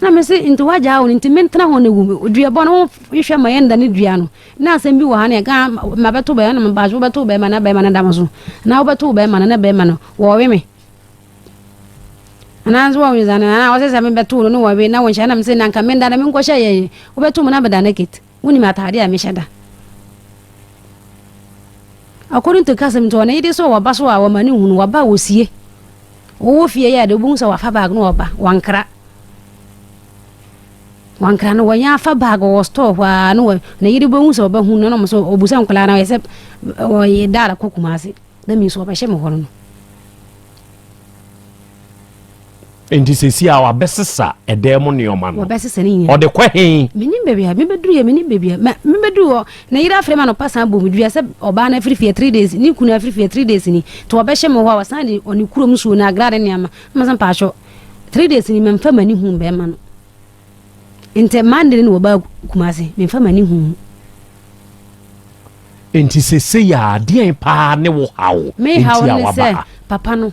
Na mese, Nti woagyaa wo no nti mentena hɔ na wu? Duabɔ no wohwehwɛ ma yɛnda ne dua no. Na asɛm bi wɔ ha ne ɛka mabɛto bɛrima na mbaakye wobɛto bɛrima na bɛrima no da mo so. Na wobɛto bɛrima no na bɛrima no wɔwe me. Anaa nso wɔwe sane anaa wɔsɛ sɛ mebɛto no ne wɔwe na wɔnhyɛ na mese na nka menda na menkɔhyɛ yɛ wobɛto mu na meda naked. Wonim ataade a mehyɛ da. According to kasɛm nti ɔne yere sɛ wɔba so a wɔma ne hunu wɔba a wɔsie. Wɔwɔ fie yɛ de wobɛhu sɛ wafa bag no wɔba wɔnkra. Wɔnkra no wɔnyɛ afa bag wɔ store hɔ a na wɔ ne yere bɛhu sɛ ɔbɛhu no na ɔmo sɛ ɔbusa nkwadaa na ɔyɛ sɛ ɔyɛ daara kɔ Kumase na mi nso ɔbɛhyɛ me hɔ no no. Nti sɛsi a wabɛsesa ɛdan mu nneɛma no. Wɔbɛsesa ne nyinaa. Ɔde kɔ he? Menim baabi a mebɛduru yɛ menim baabi a mebɛduru hɔ na yere afrɛ ma no pa san bɔ me dua sɛ ɔbaa no afiri fie 3 days ne kunu afiri fie 3 days ni nti wɔbɛhyɛ me hɔ a wɔsan de ɔne kurom nsuo no agrade nneɛma na masɛ mpaatwɔ 3 days ni memfa m'ani hu bɛrima no nti Monday no na wɔbaa Kumase memfa m'ani hu. Nti sɛsei a deɛn paa ne wo haw Me haw nti a ne waba sɛ ha? papa no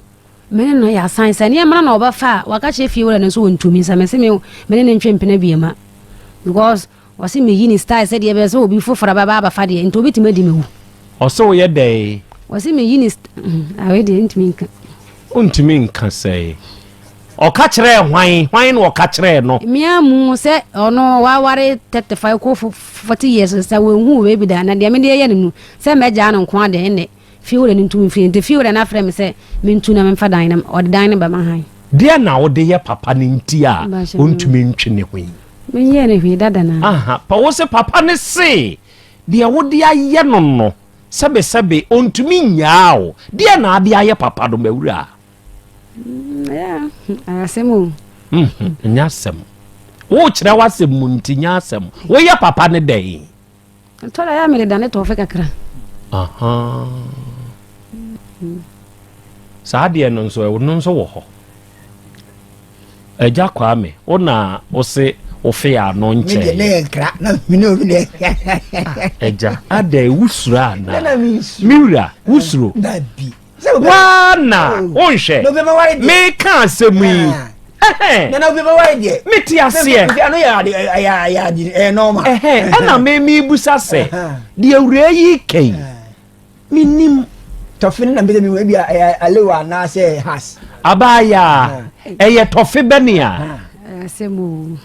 Me ne no yɛ asan sɛ nneɛma no na ɔbɛfa a waka kyerɛ fie wura no nso ɔntumi sɛ mese me me ne no ntwe mpena biem a because ɔse meyi ne style sɛdeɛ ɛbɛyɛ sɛ obi foforɔ bɛba abɛfa deɛ nti obɛtumi adi me wu. Ɔse woyɛ dɛn? Ɔse meyi ne awei deɛ ntumi nka. Wontumi nka sɛe. Ɔka kyerɛɛ hwan? Hwan na ɔka kyerɛɛ no? Mea mu sɛ ɔno waware 35 kɔ 40 years sɛ wɔnhu wei bi da na deɛ mede yɛ no nu sɛ mɛgyaa no nko adeɛ ɛnnɛ Fie wura no ntu me mfiri, nti fie wura no afrɛ me sɛ mentu na memfa dan no, ɔde dan no bɛma han. Deɛn na wode yɛ papa no nti a ɔntumi ntwe ne ho yi? Menyɛɛ no hwee dada na. Aha, pa wo se papa no se deɛ wode ayɛ no no, sɛbesɛbe ɔntumi nnyaa wo. Deɛn na ade ayɛ papa no, m'awura? Mm, asɛm o. Mhm, nyɛ asɛm. Wokyerɛ w'asɛm mu nti nyɛ asɛm. Woyɛ papa no dɛn? Ɛtɔ da yɛ a mede dane tɔfe kakra. Saa deɛ no nso ɛno nso wɔ hɔ. Agya Kwame, wo na wo se wo fe ano nkyɛn. Me deɛ ne yɛ nkra na me ne obi deɛ. Agya, adɛn wosuro anaa? Me wura, wosuro? Dabi. Waa na wonhwɛ meka asɛm yi mete aseɛ ɛna me mebusa sɛ deɛ awuraa yi ka yi menim tɔfe no na mbɛsɛ mehu ebi ɛyɛ alewa anaasɛ has abaayaa ɛyɛ tɔfe bɛne a asɛm o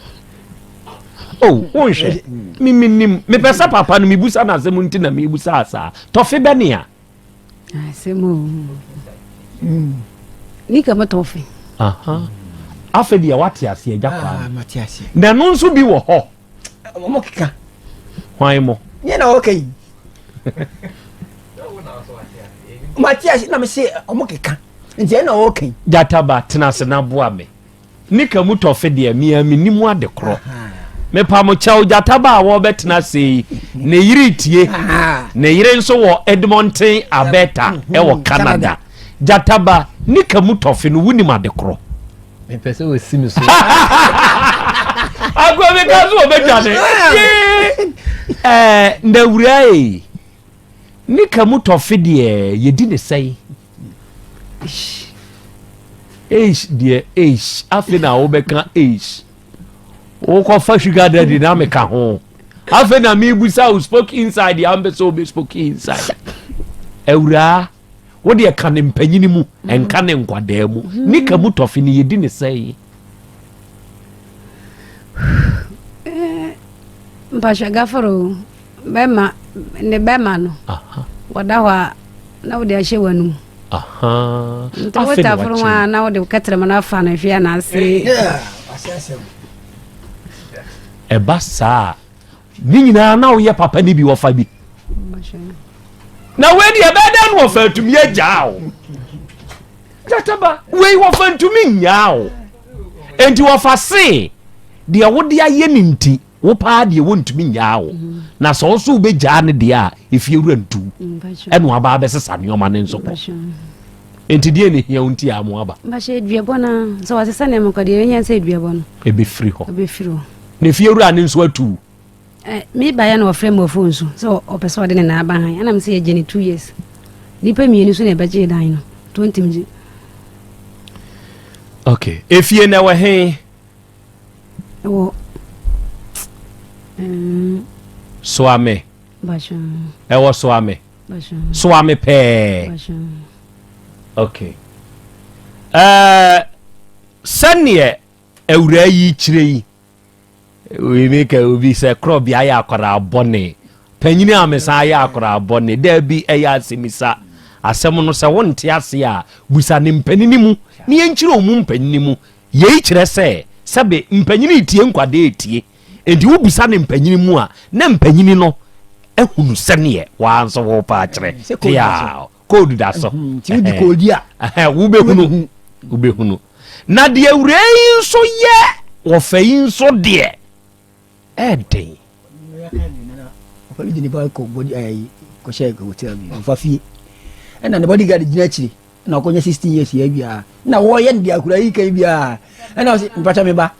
oh wonhwɛ me menim mepɛ sɛ papa no mebusa no asɛm nti na mebusa saa tɔfe bɛne a Asɛm o. Ni ka mɛtɔ fe. Afei deɛ wate aseɛ agya kwaa. Ah, mate aseɛ. Na ɛno nso bi wɔ hɔ. Wɔn keka. Hwan mo? Nyɛ na wɔka yi. Mate aseɛ na mese wɔn keka. Nti ɛna wɔka yi. Gyataba tena ase na boa me. Nika mu tɔfe deɛ me ara mennim ade korɔ. Mepa mo kyɛw gyata ba a wɔrebɛtena ase yi ne yere tie. Ne yere nso wɔ Edmonton, Alberta mm-hmm. ɛwɔ Canada. Gyata ba nika mu tɔfe no wonim ade korɔ. Mepɛ sɛ wɔsi me so. Agoa mi ka so wɔbɛdwane. Ɛɛ ndawura yi nika mu tɔfe deɛ yɛdi ne sɛn. Eish deɛ eish afei na wobɛka eish wokɔfa sugar daddy na meka ho afei na mebusa wo spoke inside deɛ ampɛ sɛ wobɛ spoke inside awuraa wo deɛ ka ne mpanyini mu ɛnka ne nkwadaa mu ne ka mu tɔfe ne yɛdi ne sɛe eh, mpahyɛ gaforo Bɛma, ne bɛma no, wɔda hɔ a, na wode ahyɛ w'anum. Nti wotaforo ho a na wode kɛtrɛma no afa no hwea na ase. Ɛba saa ne nyinaa na woyɛ papa no bi wɔfa bi. Na wei deɛ ɛbɛyɛ dɛn na wɔfa atumi agyaa wo? Gyataba, wei wɔfa ntumi nnyaa wo. Enti wɔfa see deɛ wode ayɛ ne nti. Wo paa deɛ wɔntumi nnyaa wo. Na sɛ wo nso wobɛgyaa no deɛ a, efie wura ntu. Ɛna waba abɛsesa nneɛma no nso kɔ. Enti deɛ na ehia wo nti a mo aba? Mpakyɛ aduabɔ no a, sɛ wɔsesa nneɛma kɔ deɛ ehia sɛ aduabɔ no. Ebɛfiri hɔ. Ebɛfiri hɔ. Na efie wura no nso atu. Eh, me baeɛ na ɔfrɛ me wɔ phone so sɛ ɔpɛ sɛ ɔde ne nan aba han ɛna me sɛ yɛgye ne 2 years, nnipa mmienu so na ɛbɛgyee dan no to ntim gye. Okay, efie na ɛwɔ he? Ɛwɔ Soame. Ɛwɔ Soame. Soame pɛɛ. Okay, sɛneɛ awuraa yi kyerɛ yi, wei meka obi sɛ korɔbea ayɛ akwadaa bɔne, panyini a mesan ayɛ akwadaa bɔne. Daabi, ɛyɛ asɛmisa. Asɛm no sɛ wonte ase a, busa ne mpanini mu ne yɛnkyerɛ ɔmu mpanyini mu. Yei kyerɛ sɛ sɛbe mpanyini tie, nkwadaa etie. Enti wobisa ne mpanyini mu a, na mpanyini no ahunu sɛneɛ waa nso wo pa akyerɛ tia code da so. Nti wodi code a, wobɛhunu, wobɛhunu. Na deɛ wura yi nso yɛ wɔfa yi nso deɛ ɛɛden. Ɔfa bi de nipa kɔ body ɛyi kɔhyɛ hotel bi ɔfa fie, ɛna ne bodyguard gyina akyire na ɔkɔnya 16 years yɛ biara na wɔyɛ no deɛ akura yi kan biara, ɛna ɔsɛ mpata me ba,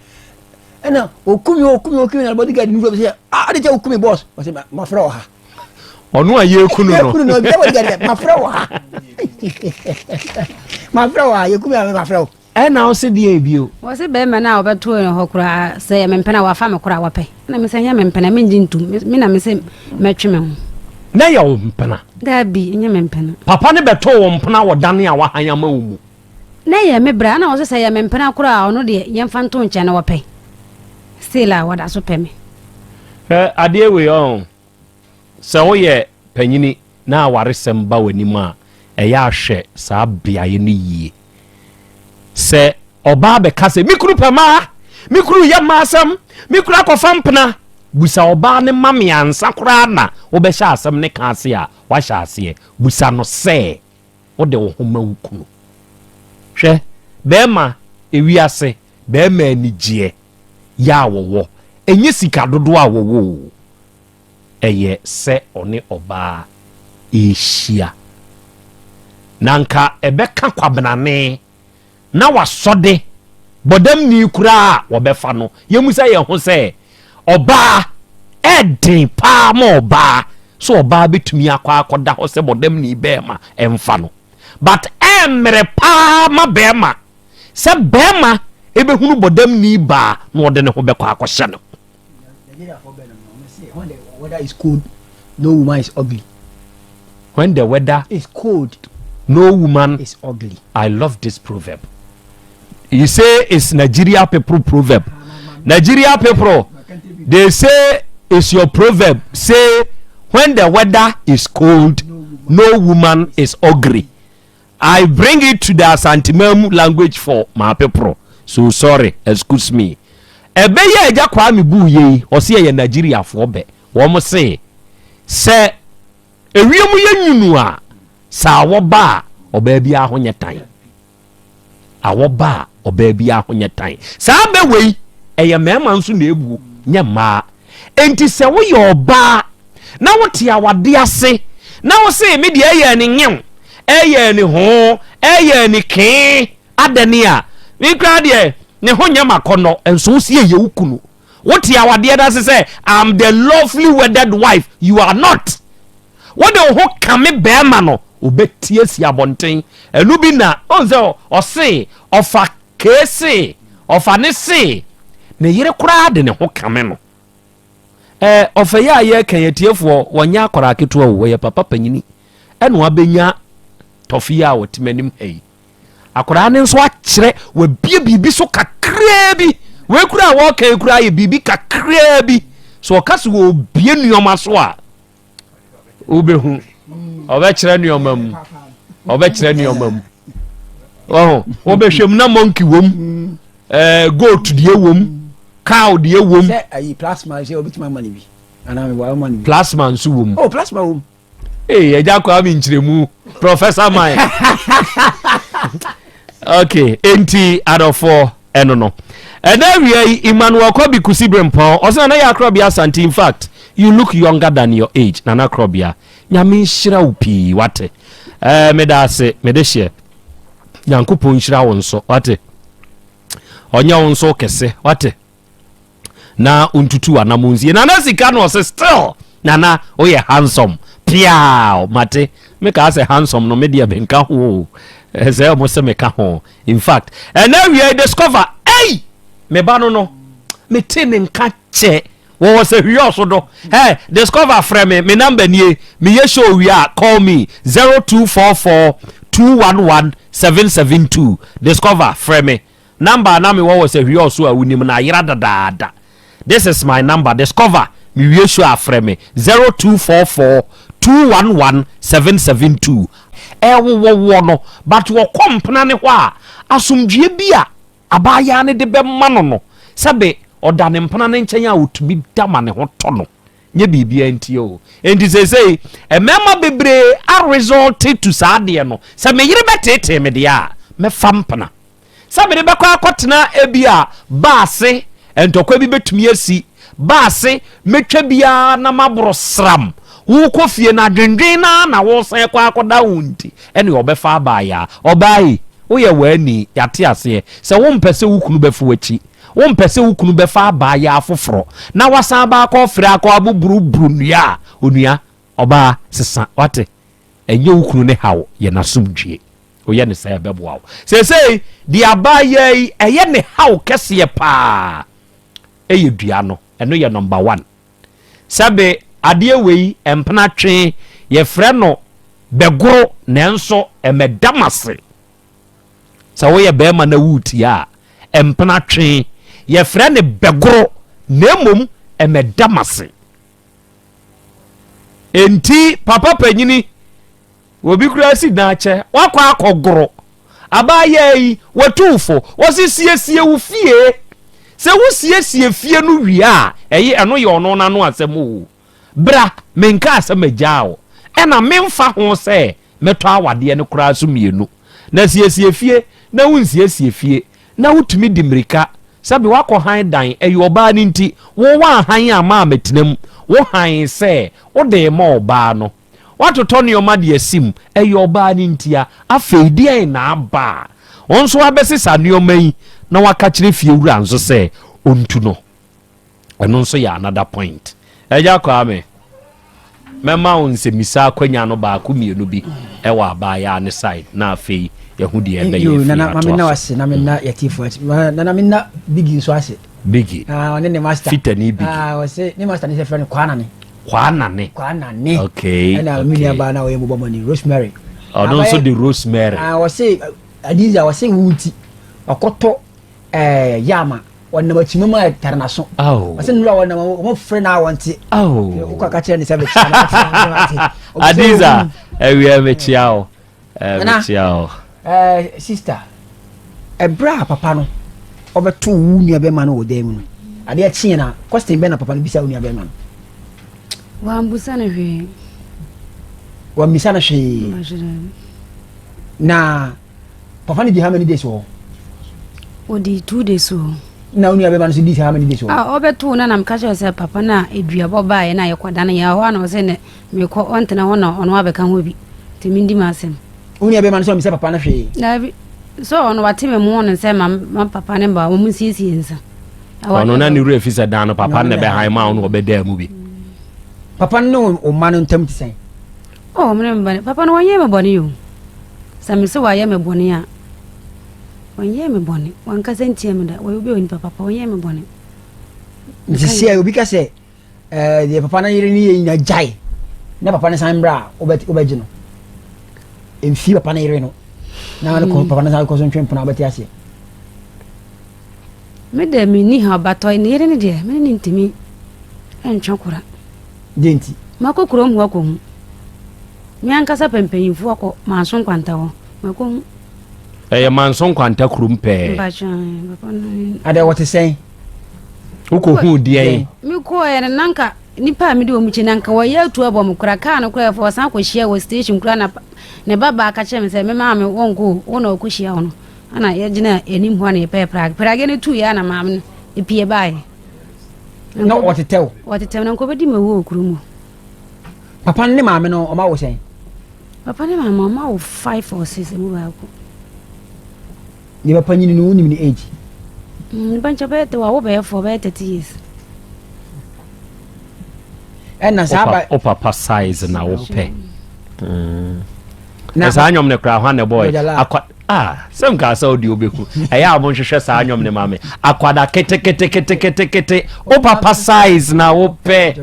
ɛna okumi okumi okumi na bodyguard nu fɛ sɛ, "Ah, ade kyɛ okumi boss." Ɔsɛ mafrɛ wɔ ha. Ɔno a yɛku no no. Yɛkunu no, bodyguard, mafrɛ wɔ ha, mafrɛ wɔ ha, yɛkumi a mafrɛ wɔ. Ɛna wo se deɛ bio? Wɔ se bɛrima no a wɔbɛtoo ne hɔ koraa sɛ yɛ mempena, wafa me koraa wɔpɛ, ɛna me sɛ nyɛ mempena, mengye ntom. Me na me sɛ mɛtwe me ho. Na yɛ wo mpena? Daabi, nyɛ mempena. Papa ne bɛtoo wo mpena wɔ dane a wahan ama wo mu? Na yɛ me bra, ɛna wɔ se sɛ yɛ mempena koraa a, ɔno deɛ yɛmfa nto nkyɛn na wɔpɛ still a wɔda so pɛ me. Hwɛ adeɛ wei ɔn, sɛ woyɛ panyini na awaresɛm ba w'anim a, ɛyɛ ahwɛ saa beaeɛ no yie. Sɛ ɔbaa bɛka sɛ me kunu pɛ maa, me kunu yɛ mmaa asɛm, me kunu akɔfa mpena, busa ɔbaa ne ma me ansa koraa na wobɛhyɛ asɛm ne ka ase a wahyɛ aseɛ. Busa no sɛ wode wo ho ma wo kunu. Hwɛ, bɛrima ewiase bɛrima anigyeɛ yɛ a wɔwɔ ɛnyɛ sika dodoɔ a wɔwɔ o, ɛyɛ sɛ ɔne ɔbaa ɛrehyia na nka ɛbɛka kwabenane na wasɔde bɔdamni koraa a wɔbɛfa no. Yɛmu sɛ yɛn ho sɛ ɔbaa ɛden paa ma ɔbaa so, ɔbaa bɛtumi akɔ akɔda hɔ sɛ bɔdamni bɛrima ɛmfa no, but ɛmmerɛ paa ma bɛrima sɛ bɛrima ɛbɛhunu bɔdamni baa na ɔde ne ho bɛkɔ akɔhyɛ no. When the weather is cold, no woman is ugly. When the weather is cold, no woman is ugly. I love this proverb. You say it's Nigeria people proverb. Nigeria people, they say it's your proverb. Say when the weather is cold, no woman is ugly. I bring it to the Asanteman language for my people. So sorry, excuse me. Ɛbɛyɛ agya Kwame bu yei, ɔsi ɛyɛ Nigeriafoɔ bɛ. Wɔn se sɛ ewiem yɛ nwunu a, sɛ awɔ ba a, ɔbaa bi ho nyɛ tan. Awɔ ba a, ɔbaa bi ho nyɛ tan. Saa bɛ wei ɛyɛ mmarima nso na ebuo, nyɛ mmaa. Enti sɛ woyɛ ɔbaa na wote awade ase na wose me deɛ ɛyɛ ne nyew, ɛyɛ ne ho, ɛyɛ ne kee adani a, me koraa deɛ ne ho nyɛ makɔnɔ nso, wosi ɛyɛ wo kunu. Wote awadeɛ no ase sɛ I'm the lovely wedded wife, you are not. Wode wo ho kame bɛrima no, wobɛtie si abɔnten. Ɛno bi na ɔn sɛ ɔse ɔfa kee se ɔfa ne se ne yere koraa de ne ho kame no. Ɔfa yi a yɛka yɛ tiefoɔ, wɔnyɛ akwaraa ketewa o, wɔyɛ papa panyini ɛna wabɛnya tɔfe yi a wɔte m'anim ha yi. Akwaraa no nso akyerɛ wabie biribi so kakraa bi. Wei kura a wɔka yi kura yɛ biribi kakraa bi. So ɔka so wɔbie nneɛma so a, wobɛhu ɔbɛkyerɛ nneɛma mu, ɔbɛkyerɛ nneɛma mu. Ɔho wobɛhwɛ mu na monkey wom, goat deɛ wom, cow deɛ wom. Sɛ ayi plasma sɛ obitumi ama ne bi anaa meboa ama ne bi. Plasma nso wom. Oh, plasma wom. Ee, ɛgya kwa mi nkyerɛmu Professor Mike. Okay, enti adɔfoɔ. Ɛno no. Ɛnɛ awia yi, Emmanuel Kɔbi Kusi Brempɔn, ɔsɛ Nana Yaa Krɔbea Asante, in fact, you look younger than your age. Nana Krɔbea, Nyame nhyira wo pii, wate. Ɛɛ, meda ase, mede hyɛ. Nyankopɔn nhyira wo nso, wate. Ɔnyɛ wo nso kɛse, wate. Na ontutu anamo nsie. Nana sika no ɔsɛ still, Nana, woyɛ handsome. Piaa, mate. Mekaa sɛ handsome no, me deɛ menka ho o. Sɛ ɔmo sɛ meka ho. In fact, ɛnɛ awia yi discover, ei, me ba no no, mete ne nka kyɛ. Wɔwɔ sɛ hwiɛ ɔso do. Hey, discover frɛ me, me number nie. Meyɛ show wie a, call me 0244 211 772. Discover frɛ me. Number a na mewɔ wɔ sɛ hwiɛ ɔso a wonim no ayera dadaada. This is my number discover mewie show a frɛ me 0244 211 772. Ɛwowɔ woɔ no but wɔkɔ mpena ne hɔ a asomdwie bi a abaayaa no de bɛma no no sɛbe ɔda ne mpena no nkyɛn a ɔtumi da ma ne ho tɔ no nyɛ biribiara nti o. Enti seesei mmarima bebree a resort to saa adeɛ no sɛ me yere bɛteetee me deɛ a mɛfa mpena. Sɛ mede bɛkɔ akɔtena ebia ba ase, ntɔkwa bi bɛtumi asi, ba ase, mɛtwa biara na maboro sram. Worekɔ fie no, adwendwen no ara na woresan kɔ akɔda ho nti, ɛne ɔbɛfa abaayaa. Ɔbaa yi, woyɛ w'ani, yɛate aseɛ. Sɛ wompɛ sɛ wo kunu bɛfa w'akyi, wompɛ sɛ wo kunu bɛfa abaayaa foforɔ na wasan aba akɔfrɛ akɔ aboburuburu nnua a, onua, ɔbaa, sesa, wate? Ɛnyɛ wo kunu ne haw, yɛ n'asomdwie. Woyɛ no saa a, ɛbɛboa wo. Seesei, deɛ abaayaa yi ɛyɛ ne haw kɛseɛ paa ɛyɛ dua no. Ɛno yɛ number one. Sɛbe adeɛ wei mpena twe, yɛfrɛ no bɛgoro nanso ɛmɛda m'ase. Sɛ woyɛ bɛrima na woretia a, mpena twe, yɛfrɛ no bɛgoro na mmom ɛmɛda m'ase. Enti papa panyini Obi koraa si dan akyɛ, wakɔ akɔgoro. Abaayaa yi, watu wo fo. Ɔse siesie wo fie. Sɛ wosiesie fie no wie a, ɛye ɛno yɛ ɔno n'ano asɛm o. Bra, menkaa sɛ magyaa wo. Ɛna memfa ho sɛ mɛtɔ awadeɛ no koraa so mmienu. Na siesie fie na wonsiesie fie na wotumi di mmirika. Sɛbe woakɔ han dan, ɛyɛ ɔbaa no nti. Wo woanhan amma ammɛtena mu. Wo han sɛ wode rema ɔbaa no. Woatotɔ nneɛma de asi mu, ɛyɛ ɔbaa no ntia. Afei deɛn na aba a wo nso woabɛsesa nneɛma yi na woaka kyerɛ fiewura nso sɛ ɔntu no? Ɛno nso yɛ another point. Agya Kwame, mɛma wo nsɛmmisa akwanya no baako mmienu bi ɛwɔ abaayaa ne side na afei yɛho deɛ ɛbɛyɛ Yo, afiri nana ma menna atoa so. wase na menna yɛtiefo ase. Ma- Nana menna Biggie nso ase. Biggie, Ah, ɔne ne master. Fitani Biggie. Ah, ɔse ne master ne sɛ frɛ no Kwanane. Kwanane. Kwanane. Okay. Ɛna me nua baa na ɔyɛ mobɔ money Rosemary. Ɔno nso de Rosemary. Ah, ɔse Adiza ɔse wo nti ɔkɔtɔ ɛɛ eh, yama ɔnam akyima mu a tare n'aso. Ɔse nnura ɔnam ɔmo frɛ na wɔnte. Wokɔ aka kyerɛ ne sɛ mekyia no. Adiza awia mekyia wo. Eh, mekyia wo. Eh, sister, ɛberɛ a papa no ɔbɛto wo nua bɛrima no wɔ dan mu no, adeɛ kyeɛ na question bɛn na papa no bisa wo nua bɛrima no? Wambusa no hwee. Wambisa no hwee. Na papa no di how many days wɔ hɔ? Ɔdi 2 days wɔ hɔ. Na wo nua bɛrima no nso di how many days wɔ hɔ? Ah, ɔbɛto no na meka kyerɛ sɛ papa no a aduabɔ baeɛ na yɛkɔda no yɛ hɔ a na ɔsɛ nɛ Mekɔ, ɔntena hɔ na ɔno abɛka ho bi, nti mendi m'asɛm. Wo nua bɛrima no sɛ ɔmmisa papa no hwee? Daabi, sɛ ɔno wate me mo no sɛ ma ma papa ne ba wɔn nsiesie nsa. Ɔno na ne werɛ fi sɛ dan no papa no na ɛbɛhan ma ɔno ɔbɛdaa mu bi. Papa no ne wo mma no ntam te sɛn? Oh, me ne me bɔne. Papa no wɔnyɛɛ me bɔne o. Sɛ me sɛ wayɛ me bɔne a, wɔnyɛɛ me bɔne. Wankasa ntia me da. Wɔyɛ obi a onipa papa, wɔnyɛɛ me bɔne. Nti sɛ obi ka sɛ ɛɛ deɛ papa no yere ne yɛ nyina gyae na papa no san mmerɛ a wobɛgye no mfii papa no yere no na ne hmm. papa no san kɔ so ntwe mpona wobɛte aseɛ. Me deɛ menni ha ɔbatɔ ne yere no deɛ mene ne ntumi ntwe kora. Deɛ nti? Makɔ kurom hɔ akɔhu me ankasa pɛ mpanyimfoɔ akɔ Manso Nkwanta hɔ makɔhu. Ɛyɛ Manso Nkwanta kurom pɛɛ. Adɛ wɔte sɛn? Wokɔhuu deɛn? Mekɔɛ no na nka nipa a mede wɔn kyi na nka wɔyɛ atu abɔ me kora kaa no kora ɛfɔ ɔsan kɔhyia wɔ station kora na ne ba baa ka kyerɛ me sɛ me maame wɔnkɔ o wo na ɔkɔhyia wo no. Ɛna yɛgyina anim hɔ na yɛpɛɛ prage. Prage no tuiɛ a na maame no pie baeɛ. Na ɔtetɛw? Ɔtetɛw na nka ɔbɛdi mawu wɔ kurom hɔ. Papa no ne maame no ɔma wo sɛn? Papa ne maame ɔma wo 5 or 6 emu baako. Ne papa nyini no wonim ne age? Ne ba nkyɛ bɛyɛ wawo bɛyɛ 4 bɛyɛ 30 years. Ɛna saa ba. O papa size na wopɛ. Na saa nnwom no koraa hwan na ɛbɔɔ akwa ah sɛ nka sɛ wode wobɛhu ɛyɛ a monhwehwɛ saa nnwom no ma me akwada keteketeketekete wo papa size na wopɛ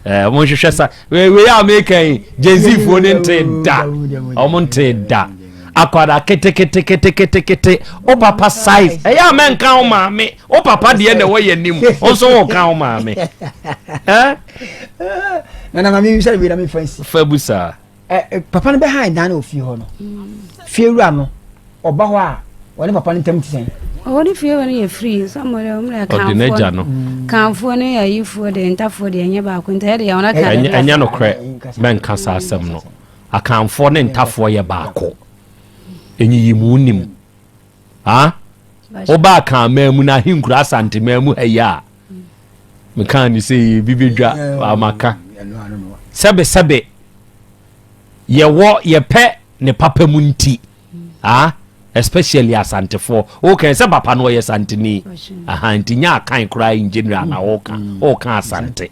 eh, monhwehwɛ sa wei a meka yi genzifoɔ no nte da ɔmo nte da akwada keteketeketekete wo papa size ɛyɛ a mɛnka wo maame wo papa deɛ na ɛwɔ yɛ anim wo nso woka wo maame eh? nana maame bisa wei na mefa nsi fa bu saa Eh, papa no bɛhan dan no wɔ fie hɔ no fiewura no ɔba hɔ a ɔne papa no ntam te sɛn? Ɔne fiewura no yɛ free sɛ ɔmmerɛ ɔde n'agya no kanfoɔ ne ayifoɔ deɛ ntafoɔ deɛ ɛnyɛ baako nti ɛyɛ deɛ wɔn aka ɛnyɛ nokorɛ mɛnka saa asɛm no akanfoɔ ne ntafoɔ yɛ baako ɛnyiyimu nim ha woba akanman mu na ahenkura asanteman mu ha yi a mekaa ne sɛ yi bi bɛdwa amaka sɛbesɛbe yɛwɔ yɛpɛ ne papa mu nti ah especially asantefoɔ wokan sɛ papa no ɔyɛ santeni aha nti nya akan koraa in general na woka woka asante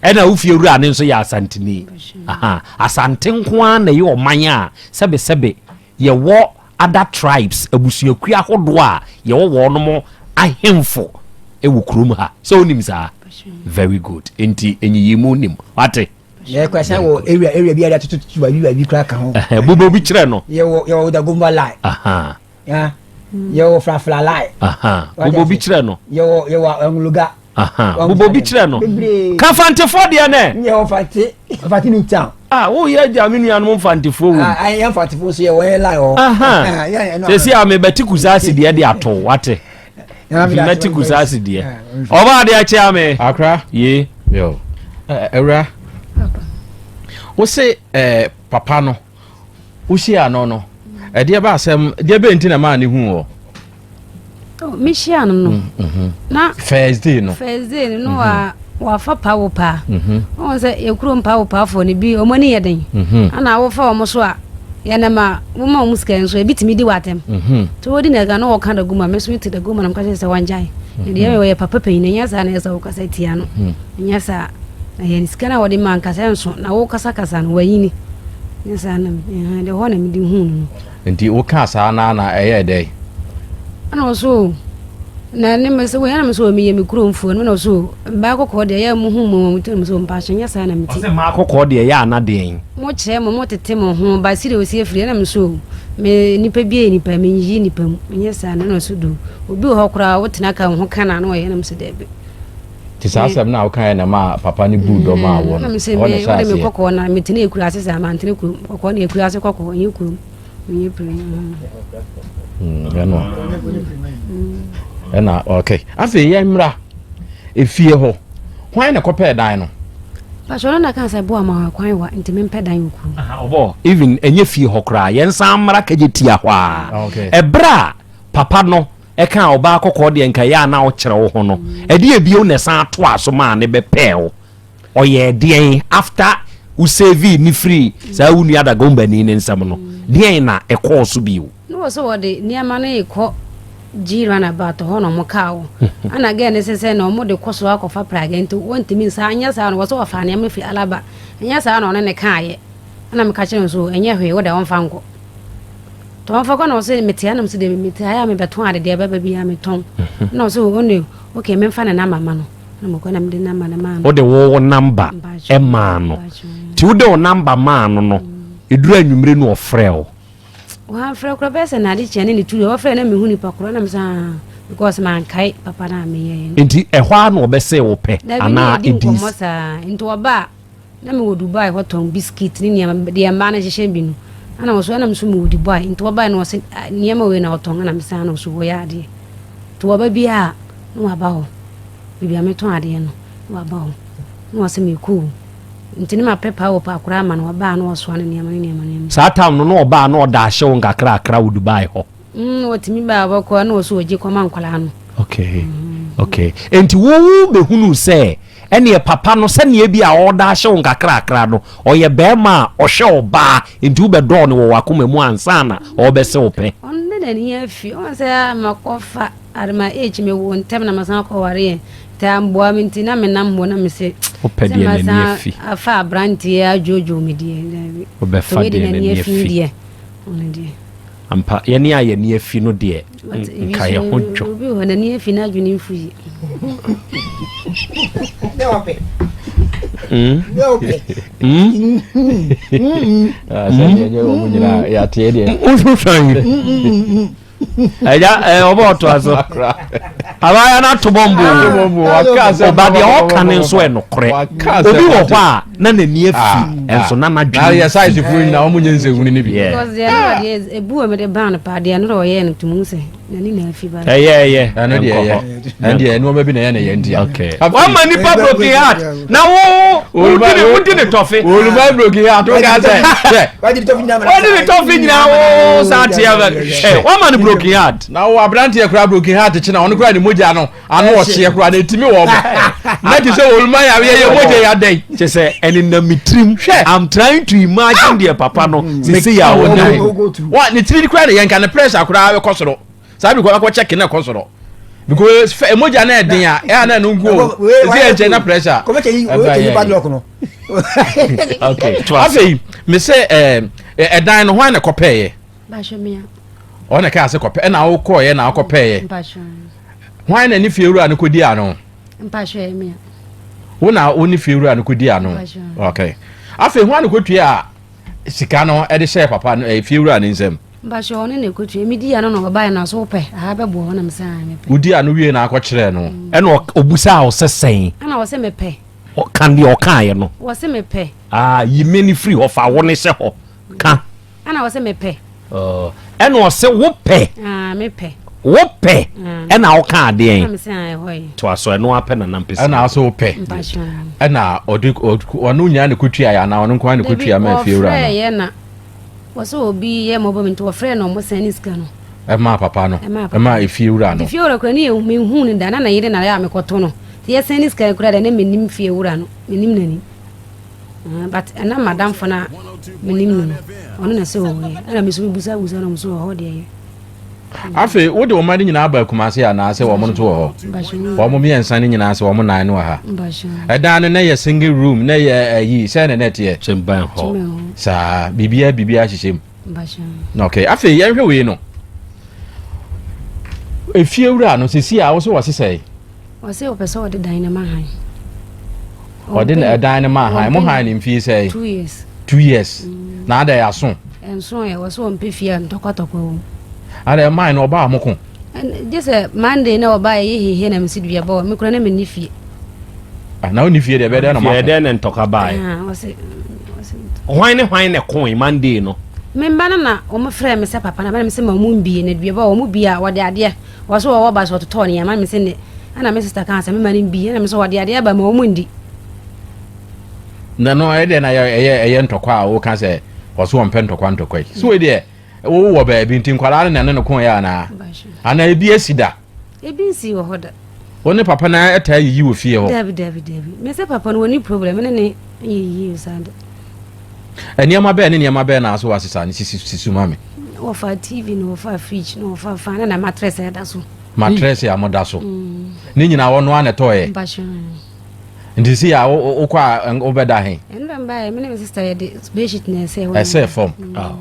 ɛna wo fie wura ne nso yɛ asanteni aha asante nko ara na ɛyɛ ɔman a sɛbesɛbe Yɛwɔ other tribes, abusuakuo ahodoɔ a yɛwɔ wɔnom ahemfo wɔ kurom ha. Sɛ wonim saa? Very good. Nti nyiyimu nim. Wate? Yɛ kura san wɔ area area bi a yɛde atototo baabi baabi kura ka ho. Bobɔ bi kyerɛ no. Yɛwɔ yɛwɔ Dagomba line. Yɛwɔ Frafra line. Bobɔ bi kyerɛ no. Yɛwɔ yɛwɔ Angloga. Bobɔ bi kyerɛ no. Ka Fantefoɔ deɛ nɛ. Yɛwɔ Fante Fante New Town. Ah, wo yɛ agya me nuanom Mfantefoɔ wɔ mu. Ah, yɛn Mfantefoɔ nso yɛwɔ yɛn line wɔ hɔ. Sɛsi a mebɛte kusaasi deɛ de ato wate. Mɛte kusaasi deɛ. Ɔba adeɛ akyɛ ame. Akra. Ye. Yo. Awura. Wo se eh, papa no. Wohyiaa no no, ɛdeɛ bɛ asɛm, deɛ bɛ nti na maa ne hu wɔ? Oh, mehyia no no. Mm, mm-hmm. Na first day no. First day no, no wa wafa pa wo paa. Mm-hmm. Wɔn sɛ yɛ pa wo paafoɔ no bi wɔn ani yɛ den. Mm-hmm. Ana wofa wɔn so a yɛnam a woma wɔn sika nso ebi tumi di w'atɛm. Nti wodi na ɛga na wɔka da guma me nso mete da guma na meka kyerɛ sɛ wɔngyae. Deɛ wɔyɛ papa panyin ɛnyɛ saa na ɛsɛ wokasa tia no. Ɛnyɛ saa. Na yɛn sika no a wɔde ma ankasa nso na wokasakasa no wanyini. Nyɛ saa na ɛhɛn deɛ hɔ na mede huu no no. Nti wokaa saa na na ɛyɛɛ dɛn? Ɛna ɔso na ne me sɛ wɔyɛ na me sɛ meyɛ me kuromfoɔ no na ɔso mmaa kɔkɔɔ deɛ ɛyɛ mo hu mo mo tiri so mpahyɛ nyɛ saa na mete. Ɔsɛ mmaa kɔkɔɔ deɛ ɛyɛ ana deɛn? Mo kyerɛ mo mo tete mo ho ba siri osi afiri ɛna me so me nipa bi yɛ nipa me nyiyi nipa mu nyɛ saa na ɔso do obi wɔ hɔ koraa wotena ka wo ho ka na na ɔyɛ na me sɛ dɛbi. Nti saa asɛm no a wokaeɛ na ɛmaa papa no buu dɔ maa wo no, ɛhɔ na ɛhyɛɛ aseɛ? Me kɔkɔɔ na metena akura ase saa, mantena kurom. Kɔkɔɔ na akura ase kɔkɔɔ, ɛnyɛ kurom. Ɛnyɛ kurom. Ɛno ɛna okay. Afei yɛn mmra efie hɔ. Hwan na kɔpɛɛ dan no? Pastor no na kan sɛ boa ma kwan wa nti mempɛ dan wɔ kurom. Ɔbɔ even ɛnyɛ fie hɔ koraa yɛn san mmra kagye tia hɔ a. Ɛberɛ a papa no Ɛkaa ɔbaa kɔkɔɔ deɛ nka ɛyɛ a na ɔkyerɛ wo ho no, ɛdeɛ bio na ɛsan toaa so maa ne bɛpɛɛ wo? Ɔyɛɛ deɛn after wo savee ne firii saa wo nua Dagombani no nsam no, deɛn na ɛkɔɔ so bio? Ne wɔ sɛ wɔde nneɛma no rekɔ G runabout hɔ na wɔn kaa wɔ ɛna girl no sɛ sɛ na wɔn de kɔ so akɔfa pragɛ nti wɔntumi nsa anyɛ saa no wɔ sɛ wɔfa nneɛma firi Alaba ɛnyɛ saa na ɔne ne kaayɛ ɛna meka kyerɛ no so ɛnyɛ hwee wo deɛ wɔmfa nkɔ. Tɔnfo kɔ na ɔsɛ mete ha na mese deɛ mete ha yɛ a mebɛtɔn ade deɛ ɛbɛba biara metɔn mhm. na ɔsɛ ɔne ok memfa ne namba ma no na mekɔ na mede namba no maa no wode wo wo namba ɛmaa no nti wode wo namba maa no no ɛduru anwummere no ɔfrɛ wo wɔamfrɛ korɔ bɛyɛ sɛ nade kyɛ ne ne turu ɔfrɛ na mehu nipa korɔ na mesɛ ah, because mankae papa no a meyɛɛ nti ɛhɔ a na ɔbɛsɛ wo pɛ anaa ɛdi nkɔmmɔ saa nti ɔba a Na mewɔ Dubai hɔ tɔn biscuit ne nneɛma deɛ mmaa no hyehyɛ bi no. Ɛna ɔso ɛna nso mewɔ Dubai nti wɔbae no ɔse nneɛma wei na ɔtɔn ɛna mesan na ɔso wɔyɛ adeɛ. Nti wɔba bi a na waba hɔ baabi a metɔn adeɛ no na waba hɔ na ɔse mekɔ o. Nti ne mapɛ paa wɔ akora ama no ɔbaa na ɔsoa ne nneɛma ne nneɛma nneɛma. Saa time no na ɔbaa na ɔda ahyew nkakrakra wɔ Dubai hɔ. Mm, wɔtumi ba a wɔkɔ na wɔso wɔgye kɔma nkwadaa no. Okay. Mm. Okay. Enti wo bɛhunu sɛ ɛneɛ papa no sɛneɛ bi a ɔda ahyɛ wo nkakrakra no ɔyɛ bɛrima a ɔhwɛ ɔbaa nti wobɛdɔɔ no wɔ wakoma mu ansa na ɔbɛsɛ wo pɛ. Ɔno de n'ani afi ɔn sɛ makɔfa At my age me wo ntɛm na masan akɔ ware yɛ nti amboa me nti na me nam hɔ na me se wopɛ deɛ n'ani afi afa abranteɛ adwodwo me deɛ daabi wobɛfa deɛ n'ani afi deɛ ɔno deɛ ampa yɛne a yɛni afi no deɛ nka yɛ ho dwo obi wɔ n'ani afi n'adwene mfu yi Mm. ɛgya ɛɛ ɔbɛ ɔto aso abaayewa no ato bɔmbo ɔba deɛ ɔka ne nso ɛnokorɛ obi wɔ hɔ a na n'ani afi ah, ɛnso na n'adwene yɛ size fo nyinaa wɔn nyɛ nsɛnhunu ne bi. because deɛ no deɛ ebu wɔ mi de ban no paa deɛ no deɛ ɔyɛ no tumu sɛ n'ani na afi ba. Ɛyɛ ɛyɛ ɛno deɛ ɛyɛ ɛno deɛ nneɛma bi na ɛyɛ na ɛyɛ ntia. Okay. Wama nipa broken heart na wo wodi ne wodi ne tɔfe. Olùbá broken heart o ka sɛ sɛ. Wadi ne tɔfe nyinaa. Wadi ne tɔfe nyinaa o saa te ya hwɛ wama ne broken heart. Na wo aberanteɛ kura broken heart kyena ɔno kura ne mogya no ano ɔhyeɛ kura na etimi wɔ ɔmo na te sɛ olùmá yà yɛ yɛ mogya yɛ adɛn. Kyɛ sɛ ɛnenam me tirim. Hwɛ. I'm trying to imagine deɛ papa no sisi yɛ a ɔnam. Wa ne tiri kura ne yɛn ka ne pressure kura bɛkɔ soro. Saa bi kɔ akɔ check na ɛkɔ soro. Because fɛ mogya na ɛden a ɛyà na ɛno nko o. Esi yɛ nkyɛn na pressure. Kɔmɛkyɛ yi wei kyɛ yi bad luck no. Okay. To ase. Afei me sɛ ɛɛ ɛdan no hwan na kɔpɛɛyɛ? Bahyɛ mea. Ɔna kaa sɛ kɔpɛ ɛna wokɔɔyɛ na wokɔpɛɛyɛ. Mpahyɛ. Hwan na ne fie wura no kɔdi ano? Mpahyɛ mea. Wo na wo ne fie wura no kɔdi ano? Okay. Afei hwan na kɔtua sika no de hyɛɛ papa no eh, fie wura no nsam? Mpahyɛ ɔno na ɛkɔtua. Medi ano na ɔbaeɛ na so wopɛ aha bɛboa hɔ na mesɛ ah mepɛ. Wodi ano wie na akɔkyerɛɛ no. Ɛna ɔbusaa wo sɛ sɛn? Ɛna ɔsɛ mepɛ. Ka deɛ ɔkaeɛ no. Wɔse mepɛ. Ah, yi me no firi hɔ fa wo no hyɛ hɔ. Ka. Ɛna ɔsɛ mepɛ. Ɛna ɔsɛ wopɛ. Ah, mepɛ. Wopɛ. Ɛna ɔka adeɛn. Ɛna mesɛ ah, ɛhɔ yi. To aso ɛno apɛ na nam pɛsi. Ɛna ɔsɛ wopɛ. Ɛna ɔde ɔno nyinaa na kɔtua yɛ anaa ɔno nko ara na kɔtua ma afie wura no. Dabi ɔfrɛ yɛ na wɔsɛ obi yɛ mɔbɔ mi nti wɔfrɛ na ɔmo sɛn ne sika no. Ɛmaa papa no. Ɛmaa efie wura no. Efie wura kura ne yɛ mehu ne da na na yere na yɛ a mekɔto no. Nti yɛsɛn ne sika kura deɛ na menim fie wura no menim n'anim. Ah, but ɛna madamfo no a menim no no ɔno na sɛ ɔwɔyɛ ɛna me so mebusa busa no so wɔ hɔ deɛ yɛ. Afei wode wɔn no nyinaa ba Kumase anaasɛ wɔn nso wɔ hɔ? Wɔn mmiɛnsa no nyinaa sɛ wɔn nan no wɔ ha. Ɛdan no na yɛ single room na yɛ ayi sɛ na na ɛteɛ. Kyɛmbɛn hɔ. Saa biribiara biribiara hyehyɛ mu. Okay afei yɛnhwɛ wei no. Efie wura no sisi a wɔsɛ wɔsesɛe. Ɔsɛ ɔpɛ sɛ ɔde dan no ma han. Ɔde na ɛdan no ma han. Mo han ne mfie sɛ. 2 years. 2 years. Na ada yɛ aso. Nso yɛ wɔsɛ wɔn pɛ fie a ntɔkwatɔkwa wɔ mu. Ada ɛman no ɔbaa mo ko. Gye sɛ Monday na ɔbaa yɛ hehe na mesi dua bɔ me kura na menni fie. Ah, na wonni fie deɛ ɛbɛyɛ dɛn na mo ako. Dɛn na ntɔkwa baeɛ. Ah, ɔsɛ Hwan ne hwan na ɛkoe Monday no? Me mba no na wɔn frɛ me sɛ papa na bɛna me sɛ ma wɔn mbie na dua bɔ wɔn bie a wɔde adeɛ Wɔ so wɔwɔ ba so wɔtotɔɔ nneɛma me se ne ɛna me sister kaa sɛ mema no bi ɛna me sɛ wɔde adeɛ aba ma wɔn ndi. Na no ɛyɛ deɛ na ɛyɛ ɛyɛ ntɔkwa a wɔka sɛ wɔso wɔn pɛ ntɔkwa ntɔkwa yi so deɛ wowɔ baabi nti nkwadaa no na ɛne no ko yɛ anaa anaa ebi asi da. Ebi nsi wɔ hɔ da. Wo ne papa na ɛtaa yiyi wɔ fie hɔ. Dabi dabi dabi me sɛ papa no wɔni problem ne ne yiyi saa da. Nneɛma bɛn ne nneɛma bɛn na aso wasesa ne sisi sisi ma me. Wɔfa TV na wɔfa fridge na wɔfa fan na mattress a ɛda so. Mattress a moda so. Mm. Ne nyinaa wɔn ara na ɛtɔɔyɛ. Nti si a wokɔ a wobɛda he. Ɛno dɛ mbaeɛ me ne me sister yɛde bedsheet na ɛsɛ hɔ. Ɛsɛ fam. Mm.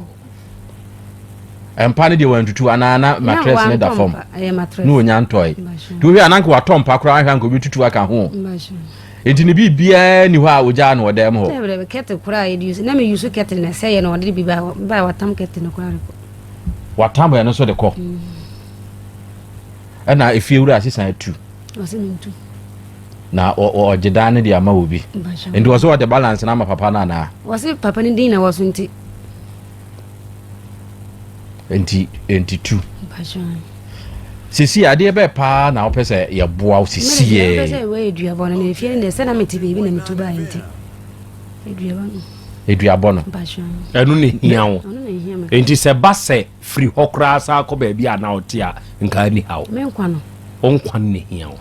Mpa no deɛ wantutu anaa na mattress ne da fam. Na onya ntɔe. Nti wohwɛ a na nka watɔ mpa koraa ahwɛ anka obi tutu aka ho. Enti ne biribiara nni hɔ a ogyaa no wɔ dan mu hɔ. Daabi daabi, kettle koraa a yɛde use, na me use kettle na ɛsɛeɛ na ɔde bi ba hɔ, ba a watam kettle no koraa de kɔ. Watam ɛno nso de kɔ. Ɛna efie wura sisan atu. Ɔsɛ mentu. Na ɔgye dan no de ama obi. Nti ɔsɛ ɔde balance no ama papa no anaa? Ɔsɛ papa no din na ɛwɔ so nti. Nti nti tu. Sisi adeɛ bɛɛ paa na wopɛ sɛ yɛboa wo sisi yɛ. Mepɛ sɛ wɔyɛ duabɔ no na efie no deɛ sɛ na mete baabi na metu baa nti aduaba no. Eduabɔ no. Ɛno na ehia wo. Enti sɛ ba sɛ firi hɔ koraa san kɔ baabi a na ɔte a nka ani ha wo. Me nkwa no. Wo nkwa no na ehia wo.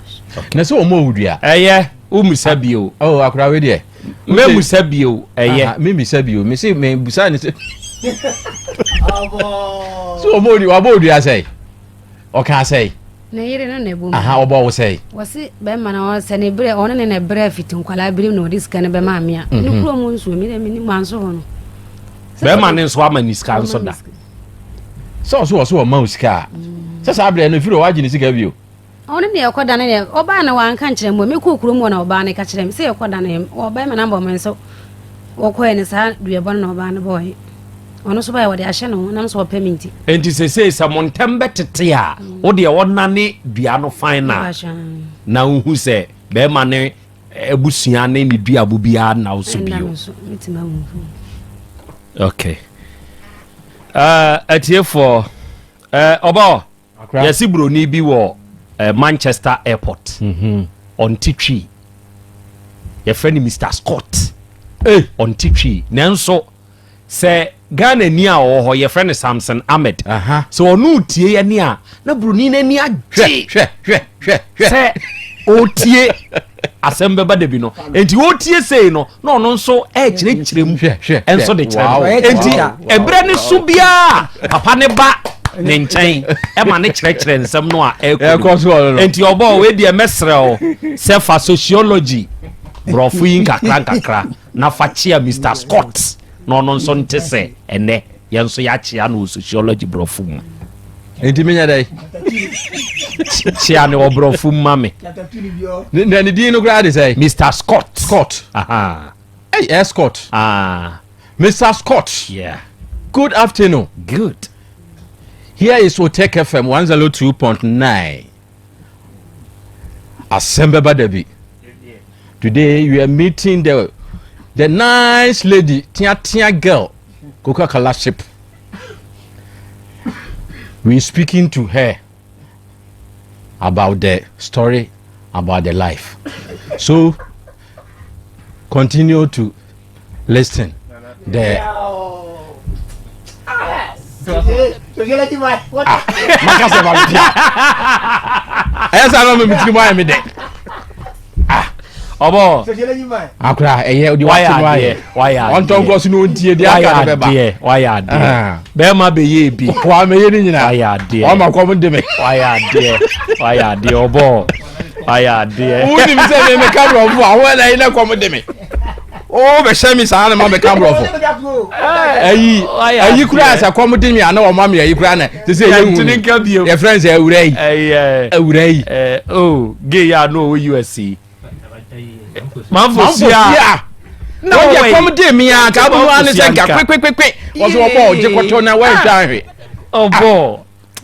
Na sɛ wɔn owu dua. Ɛyɛ wommisa bio. Oh akora wei deɛ. Memmisa bio ɛyɛ. Memmisa bio mese mebusa ne sɛ. So wɔn owu wabɔ odua sɛ. Ɔkaa sɛe. Ne yere no na ɛbɔ mu. Aha, ɔbɔ wo sɛe. Wɔse bɛrima no sɛ ne berɛ ɔne ne na berɛ fiti nkwadaa birim na ɔde sika no bɛma me a. Ne mhm. kurom nsuo mi dɛ menim manso hɔ no. Bɛrima no nso ama ne sika nso da. Sɛ ɔso ɔso ɔma wo sika a. Mm. Sɛ saa berɛ no firi ɔwagye ne sika bio. Ɔno deɛ ɛkɔ da no deɛ ɔbaa no wanka nkyerɛ mu mekɔɔ kurom hɔ na ɔbaa no ka kyerɛ me sɛ yɛkɔ da no ɔbɛrima no abɔ me nso wɔkɔɛ no saa duabɔ no na ɔbaa no bɔɔe ɔno nso baɛ wɔde ahyɛ ne ho nam sɛ ɔpɛ me nti. Enti sesei sɛ mo ntɛm bɛtete a wo deɛ ɔnane dua no fan na na wohu sɛ bɛrima ne abusua ne ne duabo biara nna wo so bio. Okay. Uh, atiefoɔ uh, ɔbɔ Yɛse broni bi wɔ eh, Manchester airport. Mm -hmm. Ɔnte twi. Yɛfrɛ no Mr. Scott. Hey. Ɔnte twi. Nanso sɛ Ghana ni a ɔwɔ hɔ yɛfrɛ no Samson Ahmed. Sɛ ɔno tie yɛ ne a na broni no ani agye. Hwɛ hwɛ hwɛ hwɛ. Sɛ ɔtie asɛm bɛba da bi no nti ɔtie sei no na ɔno nso ɛrekyerɛkyerɛ mu nso de kyerɛ no nti ɛberɛ ne so biara papa ne ba ne nkyɛn ɛma ne kyerɛkyerɛ nsɛm no a ɛrekɔ so nti ɔbɔ wei deɛ mɛsrɛ wo sɛ fa sociology borɔfo yi nkakra nkakra na fa kyea Mr Scott na ɔno nso nte sɛ ɛnɛ Yɛn nso yɛakyea no wɔ sociology borɔfo mu. Nti menyɛ dɛ. Kyea no wɔ borɔfo mu ma me. Na ne din no koraa de sɛ? Mr. Scott. Scott. Aha. Hey, eh, Scott. Ah. Mr. Scott. Yeah. Good afternoon. Good. Here is Otek FM 102.9. Asɛm bɛba da bi. Today we are meeting the the nice lady, tia tia girl, Coca-Cola ship. We speaking to her about the story about the life. So continue to listen. The ah maka sɛ ma mepia ɛyɛ sɛ na metiri mu ayɛ me dɛ ah ɔbɔ akora ɛyɛ ɔde wate no ayɛ wayɛ adeɛ ɔntɔ nkɔ so na ɔntie deɛ aka no bɛba wayɛ adeɛ ah. bɛrima bɛyɛ bi wamɛyɛ ne nyinaa wayɛ adeɛ wama kɔm de me wayɛ adeɛ wayɛ adeɛ ɔbɔ wayɛ adeɛ wonim sɛ me meka borɔfo a wɔn na yi na kɔm de me o bɛhyɛ mi saa na ma bɛka borɔfo ayi ayi kura sɛ kɔm de mi a na wɔma mi ayi kura na te sɛ ɛyɛ hu yɛfrɛ n sɛ awura yi awura yi oh gay a no ɔwɔ us yi manfo sia na wɔyɛ kɔm de mi a ka abunu ano sɛ nka kwekwekwekwe wɔsɛ wɔbɔ ɔgye kɔtɔ na wɔntwa ahwe ɔbɔ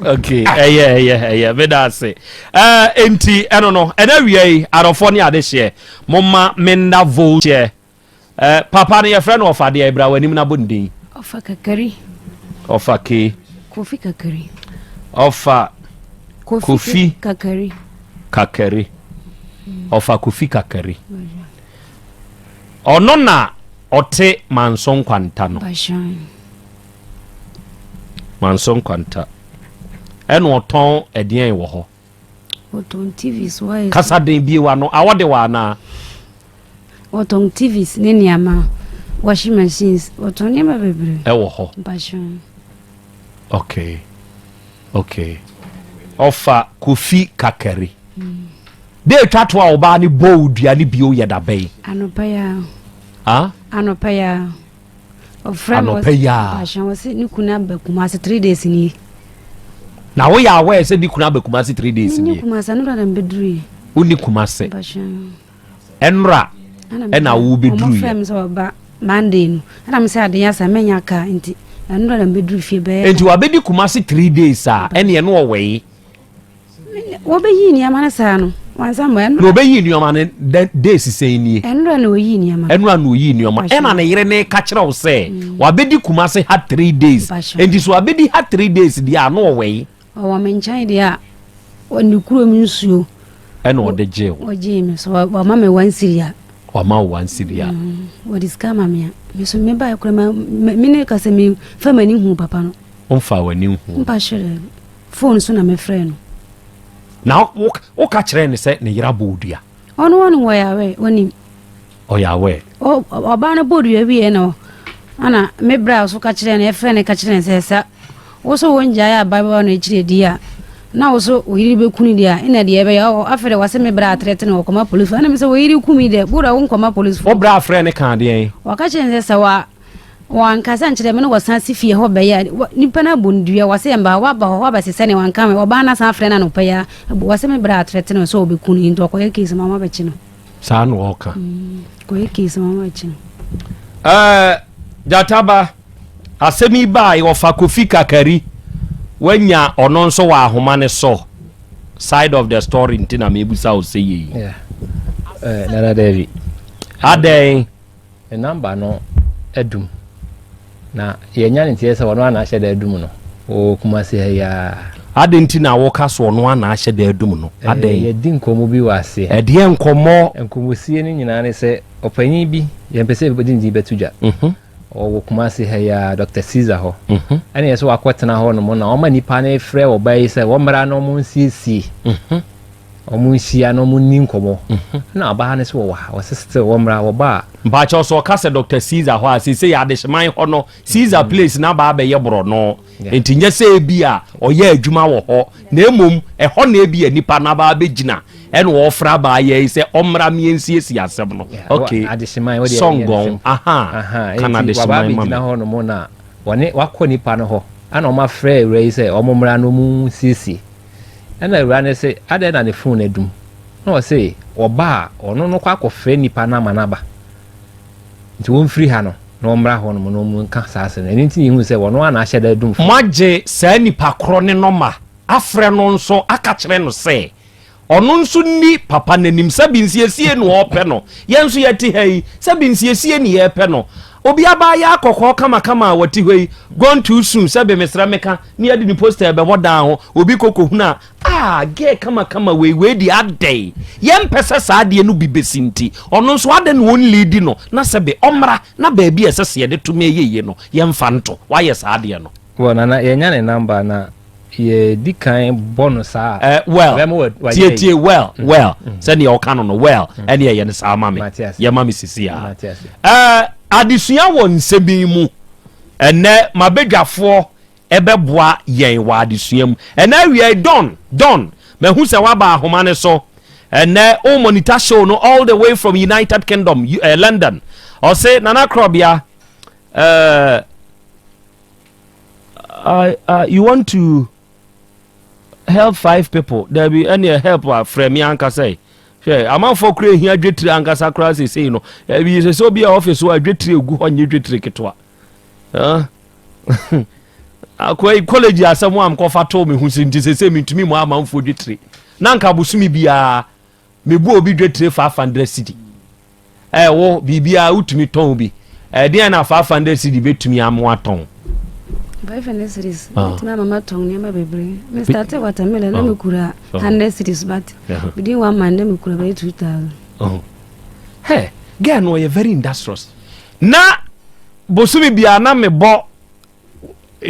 okay ah. ɛyɛ ɛyɛ ɛyɛ meda ase ɛɛ nti ɛno no ɛna wia yi adɔfoɔ ne adehyeɛ moma menda vo hyɛ ɛɛ papa no yɛfrɛ no ɔfa deɛ ebra w'anim na bɔ ne din. Ɔfa kakari. Ɔfa ke. Kofi kakari. Ɔfa kofi kakari. Kakari. Ɔfa kofi kakari. Ɔno na ɔte manso nkwanta no. Manso Nkwanta. Ɛna ɔtɔn ɛdeɛn wɔ hɔ? Ɔtɔn TVs wires. Kasa den bie w'ano. Awɔ de wɔ anaa? Ɔtɔn TVs ne nneɛma, washing machines, ɔtɔn nneɛma bebree. Ɛwɔ hɔ. Mpakyɛw. Okay. Okay. Ɔfa Kofi Kakari. Mm. De etwa to a ɔbaa ne bɔɔ wo dua ne bio yɛ da bɛn? Anɔpa yi ara. Ah? Anɔpa yi ara. Ɔfrɛ me Anɔpa yi ara. Mpahyɛ wɔ se ne kunu aba Kumasi 3 days nie. Na woyɛ aware sɛ ne kunu aba Kumasi 3 days nie? Menni Kumasi, ɛnora na mebɛduru yi. Wonni Kumasi? Mpahyɛ. Ɛnora ɛna wo bɛduru yi? Ɔmɔfrɛ me sɛ ɔba Monday no. Ɛna me sɛ adeɛ asa mɛnya kaa nti ɛnora na mebɛduru fie bɛyɛ. Nti wabɛdi Kumasi 3 days a ɛne ɛno ɔwɔ yi? Wɔbɛyii nneɛma no saa no, wansa mmɔ ɛnora. Na ɔbɛyii nneɛma no days sɛn nie? Ɛnora na ɔyii nneɛma. Ɛnora na ɔyii nneɛma. Ɛna ne yere ne ka kyerɛ wo sɛ mm. wabɛdi Kumase ha 3 days. Nti so wabɛdi ha 3 days deɛ a na ɔwɔ yi? Ɔwɔ me nkyɛn deɛ a ne kurom nsuo. Ɛna ɔde gyee wo. Ɔgyee me so wama me 1 cedi a. Wama wo one cedi a. Wɔde sika ama me a, me so mebaeɛ koraa ma me ne ka sɛ memfa m'ani hu papa no. Womfa w'ani nhu? Mpa hyerɛ phone so na mefrɛ no. Na woka kyerɛɛ no sɛ ne yere abɔ wo dua? Ɔno ɔno wɔyɛ awɛ, ɔnim. Ɔyɛ aware. Ɔbaa no bɔ dua wieɛ no, ana me bra so ka kyerɛ no, ɛfrɛ no ka kyerɛ no sɛ sa wo so wongyae abaayewa no akyire di a, na wo so wo yere bɛku no deɛ a, ɛna deɛ ɛbɛyɛ ɔ afei deɛ wɔse me bra atrɛte no wɔkɔma polisi ɛna me sɛ wo yere ku me deɛ bora wo nkɔma polisi Wo bra frɛ no kaa deɛn? Wɔka kyerɛ no sɛ sɛ wa wɔankasa nkyerɛ me na wɔsan si fie hɔ bɛyɛ a nipa no abɔ no dua wɔse ɛmba hɔ waba hɔ wabɛsesɛ ne wanka me ɔbaa no asan afrɛ no anɔpa yi a wɔse me bra atrɛte no sɛ ɔbɛku no nti ɔkɔyɛ case ma wɔabɛkye no. Saa na ɔka. Kɔyɛ case ma wɔn akyi no. Ɛɛ Gyataba, asɛm yi baa ɔfa Kofi Kakari, wanya ɔno nso wɔ ahoma ne so. Side of the story nti na mebusa wo sɛ yei. Yeah. Eh, Nana Davi. Adɛn? Ne number no adum. Na yɛnya ne nteɛ sɛ ɔno ana ahyɛ da adum no. Wɔ Kumasi ha yi ara. Adɛn nti na woka so ɔno ana ahyɛ da adum no? Adɛn? Yɛdi nkɔmmɔ bi wɔ aseɛ. Ɛdeɛ nkɔmmɔ? Nkɔmmɔsie no nyinaa ne sɛ ɔpanyin bi, yɛmpɛ sɛ yɛde ne din bɛto dwa. Ɔwɔ Kumasi ha yi ara, Doctor Caesar hɔ. Ɛna yɛ sɛ wakɔtena hɔ nom na ɔma nnipa no frɛ ɔbaa yi sɛ wɔmmra na wɔnsiesie. Ɔmo nhyia na ɔmo nni nkɔmɔ. Ɛna ɔbaa no sɛ wɔwɔ ha, ɔse still wɔmmra, wɔba a. Mpakyɛw sɛ ɔka sɛ Doctor Caesar hɔ a, seesei Adehyeman hɔ no Caesar place no aba abɛyɛ borɔno, nti nyɛ sɛ ebia ɔyɛ adwuma wɔ hɔ, na mmom ɛhɔ na ebia nipa no aba abɛgyina ɛna ɔrefrɛ abaayewa yi sɛ ɔmmra mmɛnsiesie asɛm no. Ok, Adehyeman, wo deɛ sɔngɔn, yɛ no simple. aha, ka no Nti waba Adehyeman ma abɛgyina me. hɔ nom na wɔne, wakɔ nipa no hɔ, ɛna ɔmo afrɛ awura yi sɛ ɔmo mmra na ɔmo nsiesie. Ɛna awuraa no se, Adɛn na ne fon no adum? Na ɔse, Ɔba a, ɔno no kɔ akɔfrɛ nnipa no ama no aba. Nti wɔmfiri ha no, na wɔmmra hɔ nom na wɔnka saa asɛm no. Ɛno nti na yɛhuu sɛ ɔno ara na ahyɛ da adum fon. Moagye saa nipa korɔ ne nɔma afrɛ no nso aka kyerɛ no sɛ ɔno nso nni papa no anim sɛbi nsiesie na ɔrepɛ no. Yɛn nso yɛte ha yi, sɛbi nsiesie ne yɛrepɛ no. Obi abaayaa kɔkɔɔ kamakama a ɔte hɔ yi, gone too soon, sɛbi mesrɛ meka, ne yɛde ne poster bɛbɔ dan ho, obi kɔ kɔhunu a, ah, girl kamakama wei, wei deɛ adɛn? Yɛmpɛ sɛ saa adeɛ no bi bɛsi nti, ɔno nso adɛn na ɔnleadi no na sɛbe ɔmmra na baabi a ɛsɛ sɛ yɛde to ma ɛyɛ yie no, yɛmfa nto. Wayɛ saa adeɛ no. Well, Nana, yɛnya ne number na yɛdi kan bɔ no saa a, Eh, well, ɛbɛma wa- wayɛ tie yi. tie, well, well, sɛdeɛ ɔka no no, well, ɛne ɛyɛ no saa ma me, Mate ase. yɛma me sisi a. Mate ase. Eh, adesua wɔ nsɛm yi mu. Ɛnnɛ, m'abadwafoɔ bɛboa yɛn wɔ adesua mu. Ɛnnɛ awia yi, Don, Don, mahu sɛ woaba ahoma no so. Ɛnnɛ, wo monitor show no all the way from United Kingdom, eh, London. Ɔse, Nana Krɔbea, eh, I, uh, you want to help five people dabi ɛneɛ help a frɛ me ankasa yi hwɛ amanfoɔ kora ehia dwetire ankasa koraa seesei no ebi sɛ sɛ obi a ɔfis hɔ a dwetire egu hɔ nye dwetire ketewa akoa yi college asɛm a mkɔfa too me ho si nti seesei mentumi mu amanfoɔ dwetire na nka bosome biara Mebu obi dwetire 500 cedi. Ɛ wo biribiara wotumi tɔn bi. Ɛdeɛn na 500 cedi bɛtumi ama watɔn? 500 cedis bɛtumi ama matɔn nneɛma bebree. Me starte watermelon na mekura 100 cedis but within one month na mekura bɛyɛ 2000. Hey, girl no ɔyɛ very industrious. Na bosome biara na mebɔ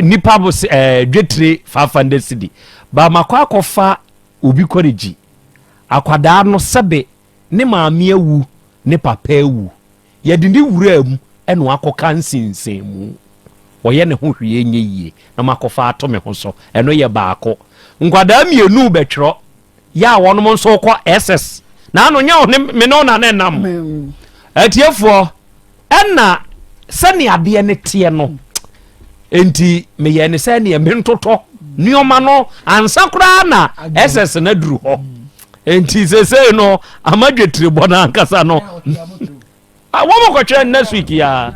nipa bose ɛɛ dwetire 500 cedi. Ba makɔ akɔfa obi kɔregyi. Akwadaa no sɛbe ne maame awu ne papa awu, yɛde ne wuraa mu na wakɔka nsensanmu. Ɔyɛ ne ho hwee nyɛ yie na makɔfa ato me ho so. Ɛno yɛ baako. Nkwadaa mmienu rebɛtwerɛ yɛ a wɔnom nso rekɔ SS. Naano nyɛ wo ne me ne wo na na ɛnam. Atiefoɔ, Ɛna sɛnea adeɛ no teɛ no nti meyɛɛ ne sɛ neɛ mentotɔ nneɛma no ansa koraa na ss no aduru hɔ nti sesei no ama dwetirebɔ no ankasa no wɔn kɔtwerɛ next week ya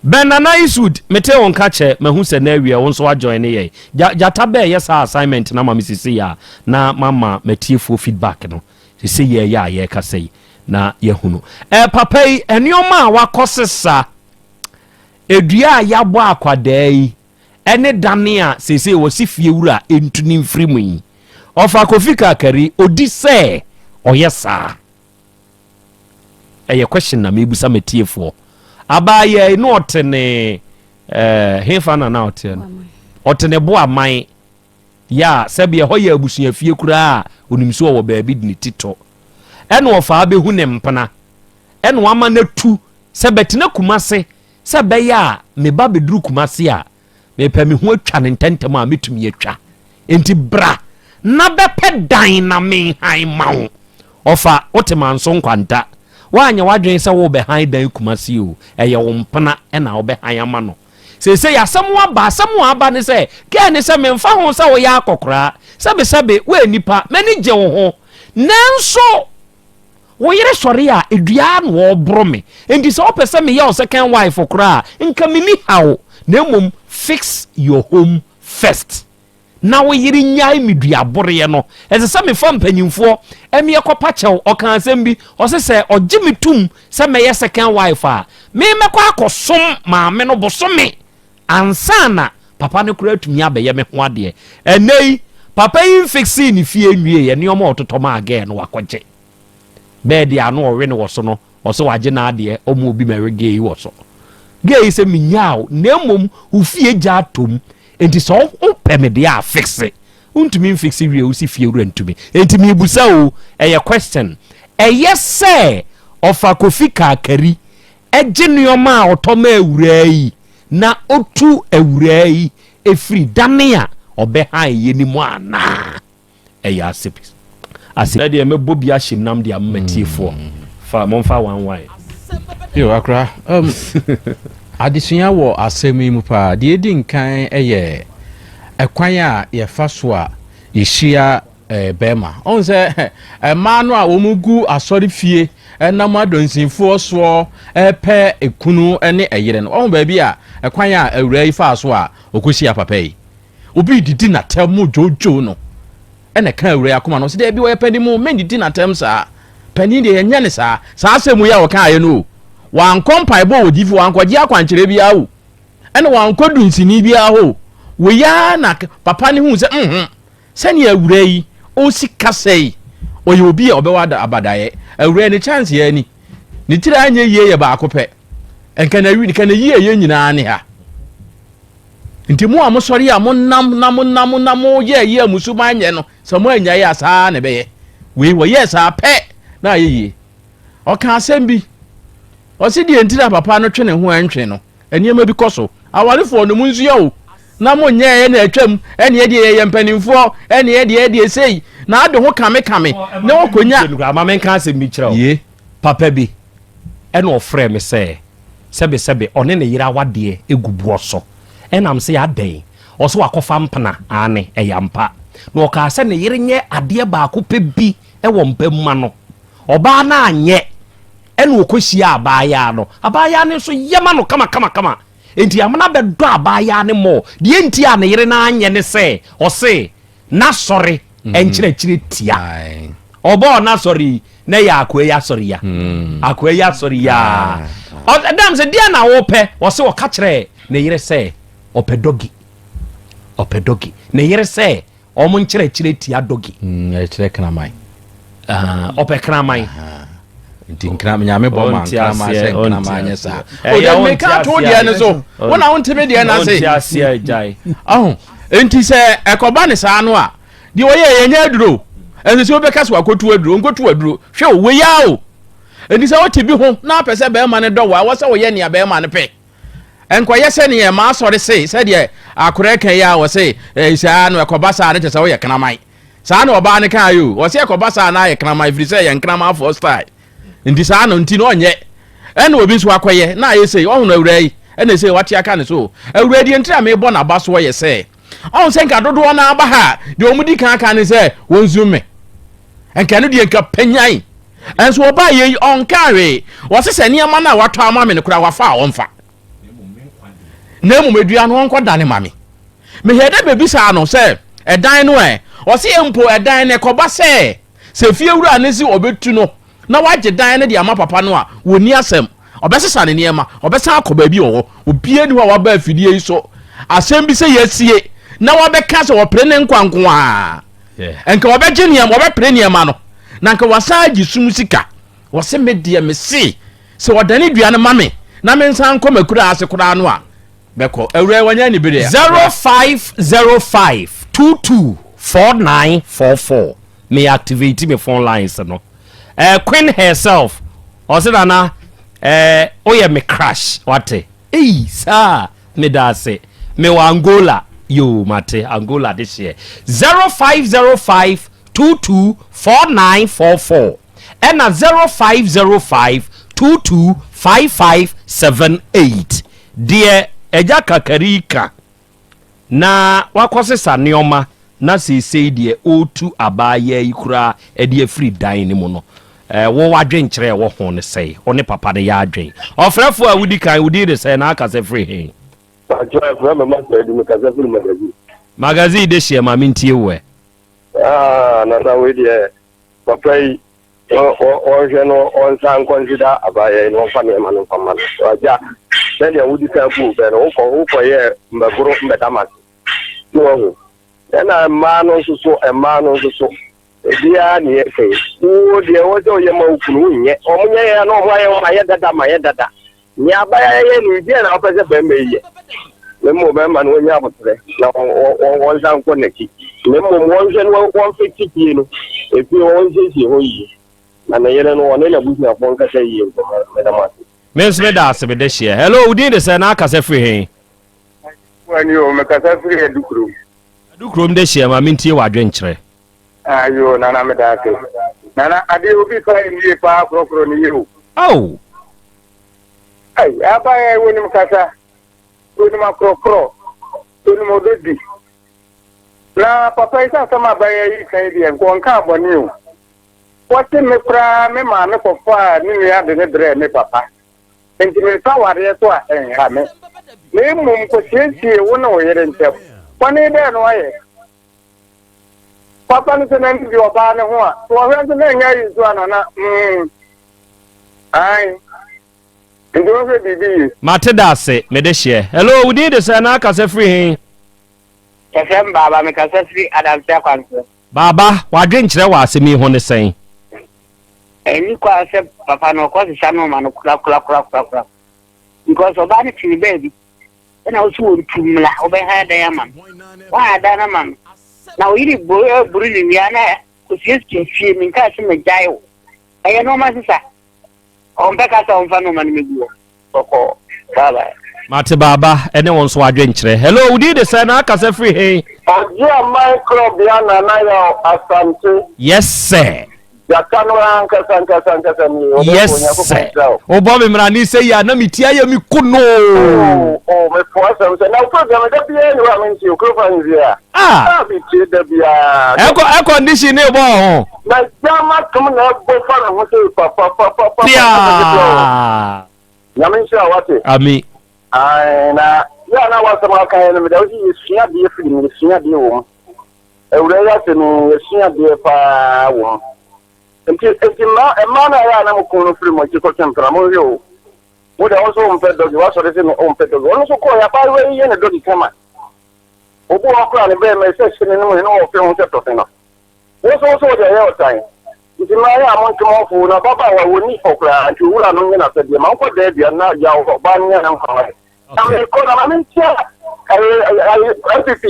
Ben Nana Eastwood mete wo nka kyɛ mahu sɛ na awie wo nso ajoin ne yɛn gyata bɛɛ yɛ saa assignment na ma me sisi ya na mama matiefoɔ feedback no Sese yɛɛyɛ a yɛɛkasa yi na yɛahunu. Ɛɛ papa yi, nneɛma a wakɔ sesa, edua a yɛabɔ akwadaa yi, ɛne dane a sese wɔsi fie wura ntu ne mfiri mu yi. Ɔfa Kofi Kakari, odi sɛ ɔyɛ saa. Ɛyɛ question na mebusa matiefoɔ. Abaayaa yi na ɔte ne eh, hefa na na ɔteɛ no? Ɔte ne bo aman yɛ a sɛbi ɛhɔ yɛ abusuafie koraa a onim so ɔwɔ baabi de ne ti to. Ɛna ɔfaa bɛhu ne mpena ɛna wama no atu sɛ bɛtena Kumase sɛ ɛbɛyɛ a me ba bɛduru Kumase a mepɛ me ho atwa no ntɛntɛm a mɛtumi atwa. Enti bra na bɛpɛ dan na menhan ma wo. Ɔfa, wote Manso Nkwanta. Woanyɛ w'adwene sɛ worebɛhan dan Kumasi o, ɛyɛ wo mpena na wobɛhan ama no. Seesei asɛm aba, asɛm a aba ne sɛ, girl no sɛ memfa ho sɛ woyɛ akɔkoraa, sɛbesɛbe woyɛ nipa, m'ani gye wo ho, nanso wo yere sɔre a, dua ara na ɔreboro me. Enti sɛ wopɛ sɛ meyɛ wo second wife koraa a, nka menni haw, na mmom fix your home first. Na wo yere nnyae me duaboreɛ no, ɛsɛ sɛ mefa mpanyimfoɔ ɛmeɛ kɔpa kyɛw. Ɔkaa asɛm bi, ɔse sɛ ɔgye me tom sɛ mɛyɛ second wife a, me mɛkɔ akɔsom maame no bosome ansa na papa no koraa atumi abɛyɛ me ho adeɛ. Ɛnnɛ yi, papa yi mfixee ne fie nwieɛ, nneɛma a ɔtotɔ maa girl no wakɔgye. Bɛɛde a na ɔwe no wɔ so no, ɔse wagye n'adeɛ, ɔmma obi mɛwe girl yi wɔ so. Girl yi sɛ menyaa wo, na mmom wo fie gya atom, enti sɛ wopɛ me deɛ a fixe. Wontumi mfixe wie, wosi fie wura ntumi. Enti mebusa o, ɛyɛ question. Ɛyɛ sɛ ɔfa Kofi Kakari gye nneɛma a ɔtɔ ma awuraa yi na ɔtu awuraa yi firi dane a ɔbɛhan yɛ no mu anaa? Ɛyɛ ase ase. Nɛ deɛ mɛbɔ bi ahyem nam de ama matiefoɔ. Fa momfa one one. Yo, akora, um, adesua wɔ asɛm yi mu paa. Deɛ ɛdi nkan yɛ ɛkwan a yɛfa so a yɛhyia eh, bɛrima. Ɔhu sɛ mmaa no a wɔn gu asɔre fie ɛnam adonsinfoɔ soɔ ɛpɛ ekunu ne ɛyere no. Ɔhu baabi a ɛkwan a awuraa yi faa so a ɔkɔhyia papa yi. Obi redidi n'atɛm mu dwoodwoo no ɛna ɛka awura yi akoma no ɔsɛ daabi ɔyɛ panin mu mendidi n'atɛm saa panin deɛ yɛnyɛ ne saa saa asɛm yi a ɔkaeɛ no o wankɔ mpaebɔ wɔ diifo wankɔgye akwankyerɛ biara o ɛna wankɔ dunsini biara hɔ o wei ara na papa no hu sɛ mhm sɛnea awura yi ɔsi kasa yi ɔyɛ obi a ɔbɛwɔ abadaeɛ awura yi ne chance yɛ ani ne tiri anyɛ yie yɛ baako pɛ nka na nka na yie yɛ nyinaa ne ha Nti mo a mosɔre a monam na monam na moyɛ ayi a mo suban nyɛ no, sɛ moannyae a saa ara na ɛbɛyɛ. Wei wɔyɛɛ saa pɛ na ayɛ yie. Ɔka asɛm bi, ɔse deɛ nti na papa no twe ne ho ɛntwe no, nneɛma bi kɔ so. Awarefoɔ no monsua o, na monyɛɛ na atwam, ɛneɛ deɛ yɛyɛ mpanimfoɔ, ɛneɛ deɛ deɛ sei, na ade ho kame kame, na wɔkɔnya. Ma menka asɛm bi kyerɛ wo. Papa bi ɛna ɔfrɛɛ me sɛ sɛbesɛbe ɔne ne yere awadeɛ gu boɔ so. Ɛna mese adɛn? Ɔse wakɔfa mpena. Aane, ɛyɛ ampa. Na ɔkaa sɛ ne yere nyɛ adeɛ baako pɛ bi wɔ mpa mu ma no. Ɔbaa no anyɛ. Ɛna ɔkɔhyiaa abaayaa no. Abaayaa no nso yɛ ma no kamakamakama. Enti amena bɛdɔ abaayaa no more. Deɛ nti a ne yere no anyɛ ne sɛ, ɔse N'asɔre nkyerɛkyerɛ tia. Ɔbɔɔ n'asɔre yi na ɛyɛ akoa yi asɔre ya. Akoa yi asɔre ya. Ɔdam sɛ deɛ na wɔpɛ ɔsɛ ɔka kyerɛ ne yere sɛ ɔpɛ dɔgi. Ɔpɛ dɔgi. Ne yere sɛ wɔn nkyerɛkyerɛ tia dɔgi. Ɛkyerɛ kraman. Ɔpɛ kraman. Nti nkram nyame bɔ ma nkraman sɛ nkraman nyɛ saa. O de meka to deɛ no so. Wo na wonte me deɛ no ase. Ɔnte aseɛ gyae. Ɔho. Nti sɛ ɛkɔba ne saa no a, deɛ ɔyɛ yɛnyɛ aduro. Ɛnsɛ sɛ wobɛka sɛ wakɔtu aduro, nkɔtu aduro. Hwɛ o, wei ara o. Nti sɛ wote bi ho na apɛ sɛ bɛrima no dɔ wo a, ɛwɔ sɛ woyɛ nea bɛrima no pɛ. Nkɔyɛ sɛdeɛ m'asɔre se, sɛdeɛ akorɛ ka yi a wɔse, eh, saa no ɛkɔba saa no kyɛ sɛ woyɛ kraman. Saa na ɔbaa no kaa yi o. Ɔse ɛkɔba saa na ayɛ kraman ɛfiri sɛ ɛyɛ nkramanfoɔ style. Nti saa no nti no ɔnyɛ. Ɛna obi nso akɔyɛ na ayɛ sei. Ɔhono awuraa yi ɛna sei wate aka ne so o. Awuraa deɛ ntira mebɔ n'aba soɔ yɛ sɛ ɔho sɛ nka dodoɔ no aba ha a deɛ wɔn di kan aka ne sɛ wɔnsum me. Nka ɛno deɛ nka panyan. Ɛnso ɔbaa yɛ yi ɔnkaa hwee. Ɔse sɛ nneɛma no a watɔ ama me no koraa wafa a ɔmfa. Na mmom adua no ɔnkɔ dane ma me. Mehwɛɛ dɛ mebisaa no sɛ, Ɛdan no ɛ? Ɔse, Mpo ɛdan no, ɛkɔba sɛ, sɛ fiewura no se ɔbɛtu no na wagye dan no de ama papa no a, wɔnni asɛm. Ɔbɛsesa ne nneɛma, ɔbɛsan akɔ baabi a ɔwɔ. Obiara nni hɔ a waba afidie yi so asɛm bi sɛ yɛasie na wabɛka sɛ ɔpere ne nkwa nko ara. Nka ɔbɛgye nneɛma, ɔbɛpere nneɛma no, na nka wasan agye sum sika. Wɔse me deɛ me se sɛ ɔdane dua no ma me na me nsan nkɔ m'akura ase koraa no a bɛkɔ. Awura yi wanya anibere a. 0505 22 4944 me activate me phone lines no eh, Queen herself ɔse nana eh, woyɛ me crush wate ei saa meda ase mewɔ Angola yoo mate Angola de hyeɛ 0505 22 4944 ɛna 0505 22 5578 deɛ agya kakari ka na wakɔsesa nneɛma na seesei deɛ ɔretu abaayaa yi koraa de afiri dan no mu no, wo w'adwenkyerɛ a ɛwɔ ho ne sɛn? Wo ne papa no yɛ adwen? Ɔfrɛfoɔ a wodi kan, wo din de sɛn na akasa firi he? Pakyɛ ɛfrɛ me Master Adu, mekasa firi Magazine. Magazine de hyeɛ ma mentie wo ɛ. Ah, nana wei deɛ papa yi wɔnhwɛ no ɔnsa nkɔnsida abaayɛ yi na ɔmfa nneɛma no mfa ma no. Agya, sɛdeɛ wodi kan buu bɛ no, wokɔ wokɔyɛ mbɛboro mbɛda mase. So wahu? Ɛna mmaa no nso so, mmaa no nso so, ebiara ne yɛ fɛ. Wo deɛ ɛwɔ sɛ woyɛ ma wo kunu, wonyɛ. Wɔn nyɛ yɛ na wɔn ayɛ wɔn ayɛ dada ma yɛ dada. Nea abaya yɛ no, deɛ na wopɛ sɛ bɛrima yi yɛ. Na mmom bɛrima no wɔnyɛ aboterɛ na wɔnsan nkɔ n'akyi. Na mmom wɔnhwɛ no wɔmfekye fie no, efie hɔ wɔnsiesie hɔ yie. Na ne yere no wɔne n'abusuafoɔ nkasa yie nkɔmmɔ. Meda mo ase. Me nso meda ase mede hyeɛ. Hello, wo din de sɛn na akasa firi he? Wani o, mekasa firi Adukurom. Adukurom de hyeɛ ma mentie w'adwenkyerɛ. Ayo, nana meda ase. Nana, adeɛ obi fa nie paa korɔkorɔ ne yie o. Ao! Ai, abayɛ wonim kasa, wonim akorɔkorɔ, wonim ɔdɔ di. Na papa yi sɛ asɛm abayɛ yi kan deɛ nka ɔnka abɔne o. Wɔse me koraa me maame kɔfaa ne nua de ne brɛɛ me papa. Enti mefa awareɛ so a, ɛnha me. Na mmom kɔsiesie wo ne wo yere ntam. Bɔne bɛn na wayɛ? Papa no sɛ n'ani gye ɔbaa no ho a, sɛ ɔhwɛ nso na ɛnyɛ ayi nso a nana, mm, ae. Nti wɔhwɛ biribi yie. Mate dase, mede hyeɛ. Hello, wo din de sɛn na akasa firi he? Yɛfrɛ me Baaba, mekasa firi Adamse Akwansoɔ. Baaba, w'adwenkyerɛ wɔ asɛm yi ho ne sɛn? Ɛnni kwan sɛ papa no ɔkɔ sesa nnoɔma no korakorakorakora because ɔbaa no te ne baabi ɛna wo so wɔntu mmla wobɛhan dan ama no woahan dan ama no na wo yere buru ne wia na kɔsiesie fie menkaa sɛ magyae wo ɛyɛ nnoɔma sesa ɔmpɛ ka sɛ ɔmfa nnoɔma no mɛgu hɔ Bɔkɔɔ. Bye bye. Mate Baaba ɛne wo nso adwenkyerɛ. Hello, wo din de sɛn na akasa firi he? Ɔgyeaman Korɔbea Nana Yaw Asante. Yes sir. Gyata no ara ankasa ankasa ankasa nie. Ɔdɔfo Yes Onyankopɔn sir. nhyira wo. Wobɔ me mmara ne sɛ yi a na me ti ayɛ me konoo. Oh, oh, mepo asɛm sɛ na wo program da biara ni hɔ a mentie o, Kurofo Ahemfie a. Ah. Ah, metie da biara. Air air condition ne bɔ ho. Na gyama tom na ɛbɔ fa ne ho sei papapapapa. Piaa. Nyame nhyira wo wate. Ami. Ae na yɛ a na wasɛm aka yɛ no meda wo sɛ yɛsua adeɛ firi mu yɛsua adeɛ wɔ mu. Awura yi asɛm yi yɛsua adeɛ paa wɔ mu. Nti nti mmaa mmaa no a yɛ a na mo kun no firi mo akyi kɔtwe mpena monhwɛ o. Wo deɛ wo nso wompɛ dɔgi wasɔre sɛ wompɛ dɔgi ɔno nso kɔɔ yɛ abaayewa yi yɛ ne dɔgi kama. Obi wɔ hɔ koraa ne bɛrima sɛ hyɛ ne no mu ne wɔfe ho sɛ tɔfe no. Wo nso wo so wode ɛyɛ ɔtan. Nti mmaa yɛ a montwe mo ho fo na ababaawa wɔnni fɔ koraa nti owura no nyɛ n'asɛdeɛ ma wonkɔ daa dua na yaw ɔbaa no nya ne nkwa ware. Na mekɔ na ma menkyia ɛyɛ NPP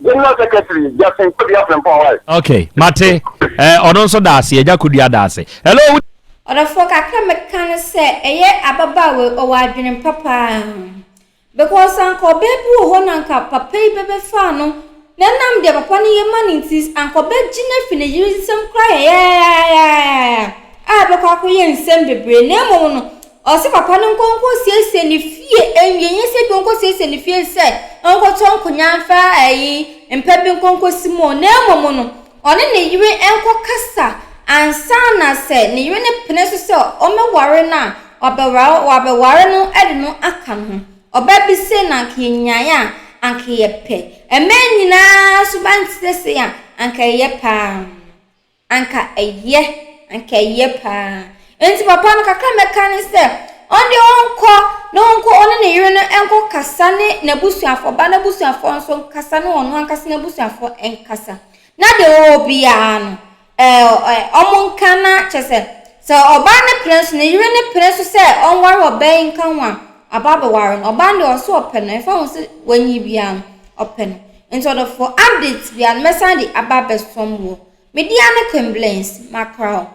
General Secretary Justin Kodua Frimpong ware. Okay, mate. Eh, ɔno nso da ase, Agya Kodua da ase. Hello. Ɔdɔfoɔ kakra mɛka ne sɛ ɛyɛ ababaawa yi ɔwɔ adwene pa paa. Because anka ɔbaa bi wɔ hɔ na anka papa yi bɛbɛfaa no na ɛnam deɛ papa no yɛ ma no nti anka ɔbɛgye no afi ne yere nsam koraa yayayayaya a ɛbɛkɔ akɔyɛ nsɛm bebree na mmom no ɔse papa no nkɔ nkɔsiesie ne fie nwie nyɛ sɛ bi ɔnkɔsiesie ne fie sɛ ɔnkɔtɔ nkonnwa mfa ayi mpa bi nkɔ nkɔsi mu na mmom no ɔne ne yere nkɔkasa ansa na sɛ ne yere no pene so sɛ ɔmmɛware no a, wabɛware wabɛware no de no aka ne ho. Ɔba bi sei na anka yɛnyaeɛ a, anka yɛpɛ. Mmaa nyinaa nso ba nte sɛ sei a, anka ɛyɛ paa. Anka ɛyɛ, anka ɛyɛ paa. Enti papa no kakra a mɛka ne sɛ, ɔno deɛ ɔnkɔ na ɔnkɔ ɔne ne yere no nkɔkasa ne n'abusuafoɔ, ɔbaa no abusuafoɔ nso nkasa ne ɔno ankasa n'abusuafoɔ nkasa. Na deɛ ɔwɔ biara no, ɛɛ ɔmo nka na kyɛ sɛ, Sɛ ɔbaa no pene so, ne yere no pene so sɛ ɔnware ɔbaa yi nka ho a, aba abɛware no. Ɔbaa no deɛ ɔse ɔpɛ no, ɛmfa ho sɛ wanyi biara no, ɔpɛ no. Nti ɔdɔfoɔ, update biara no, mɛsan de aba abɛsom wo. Me dea ne Queen Blings, makra wo.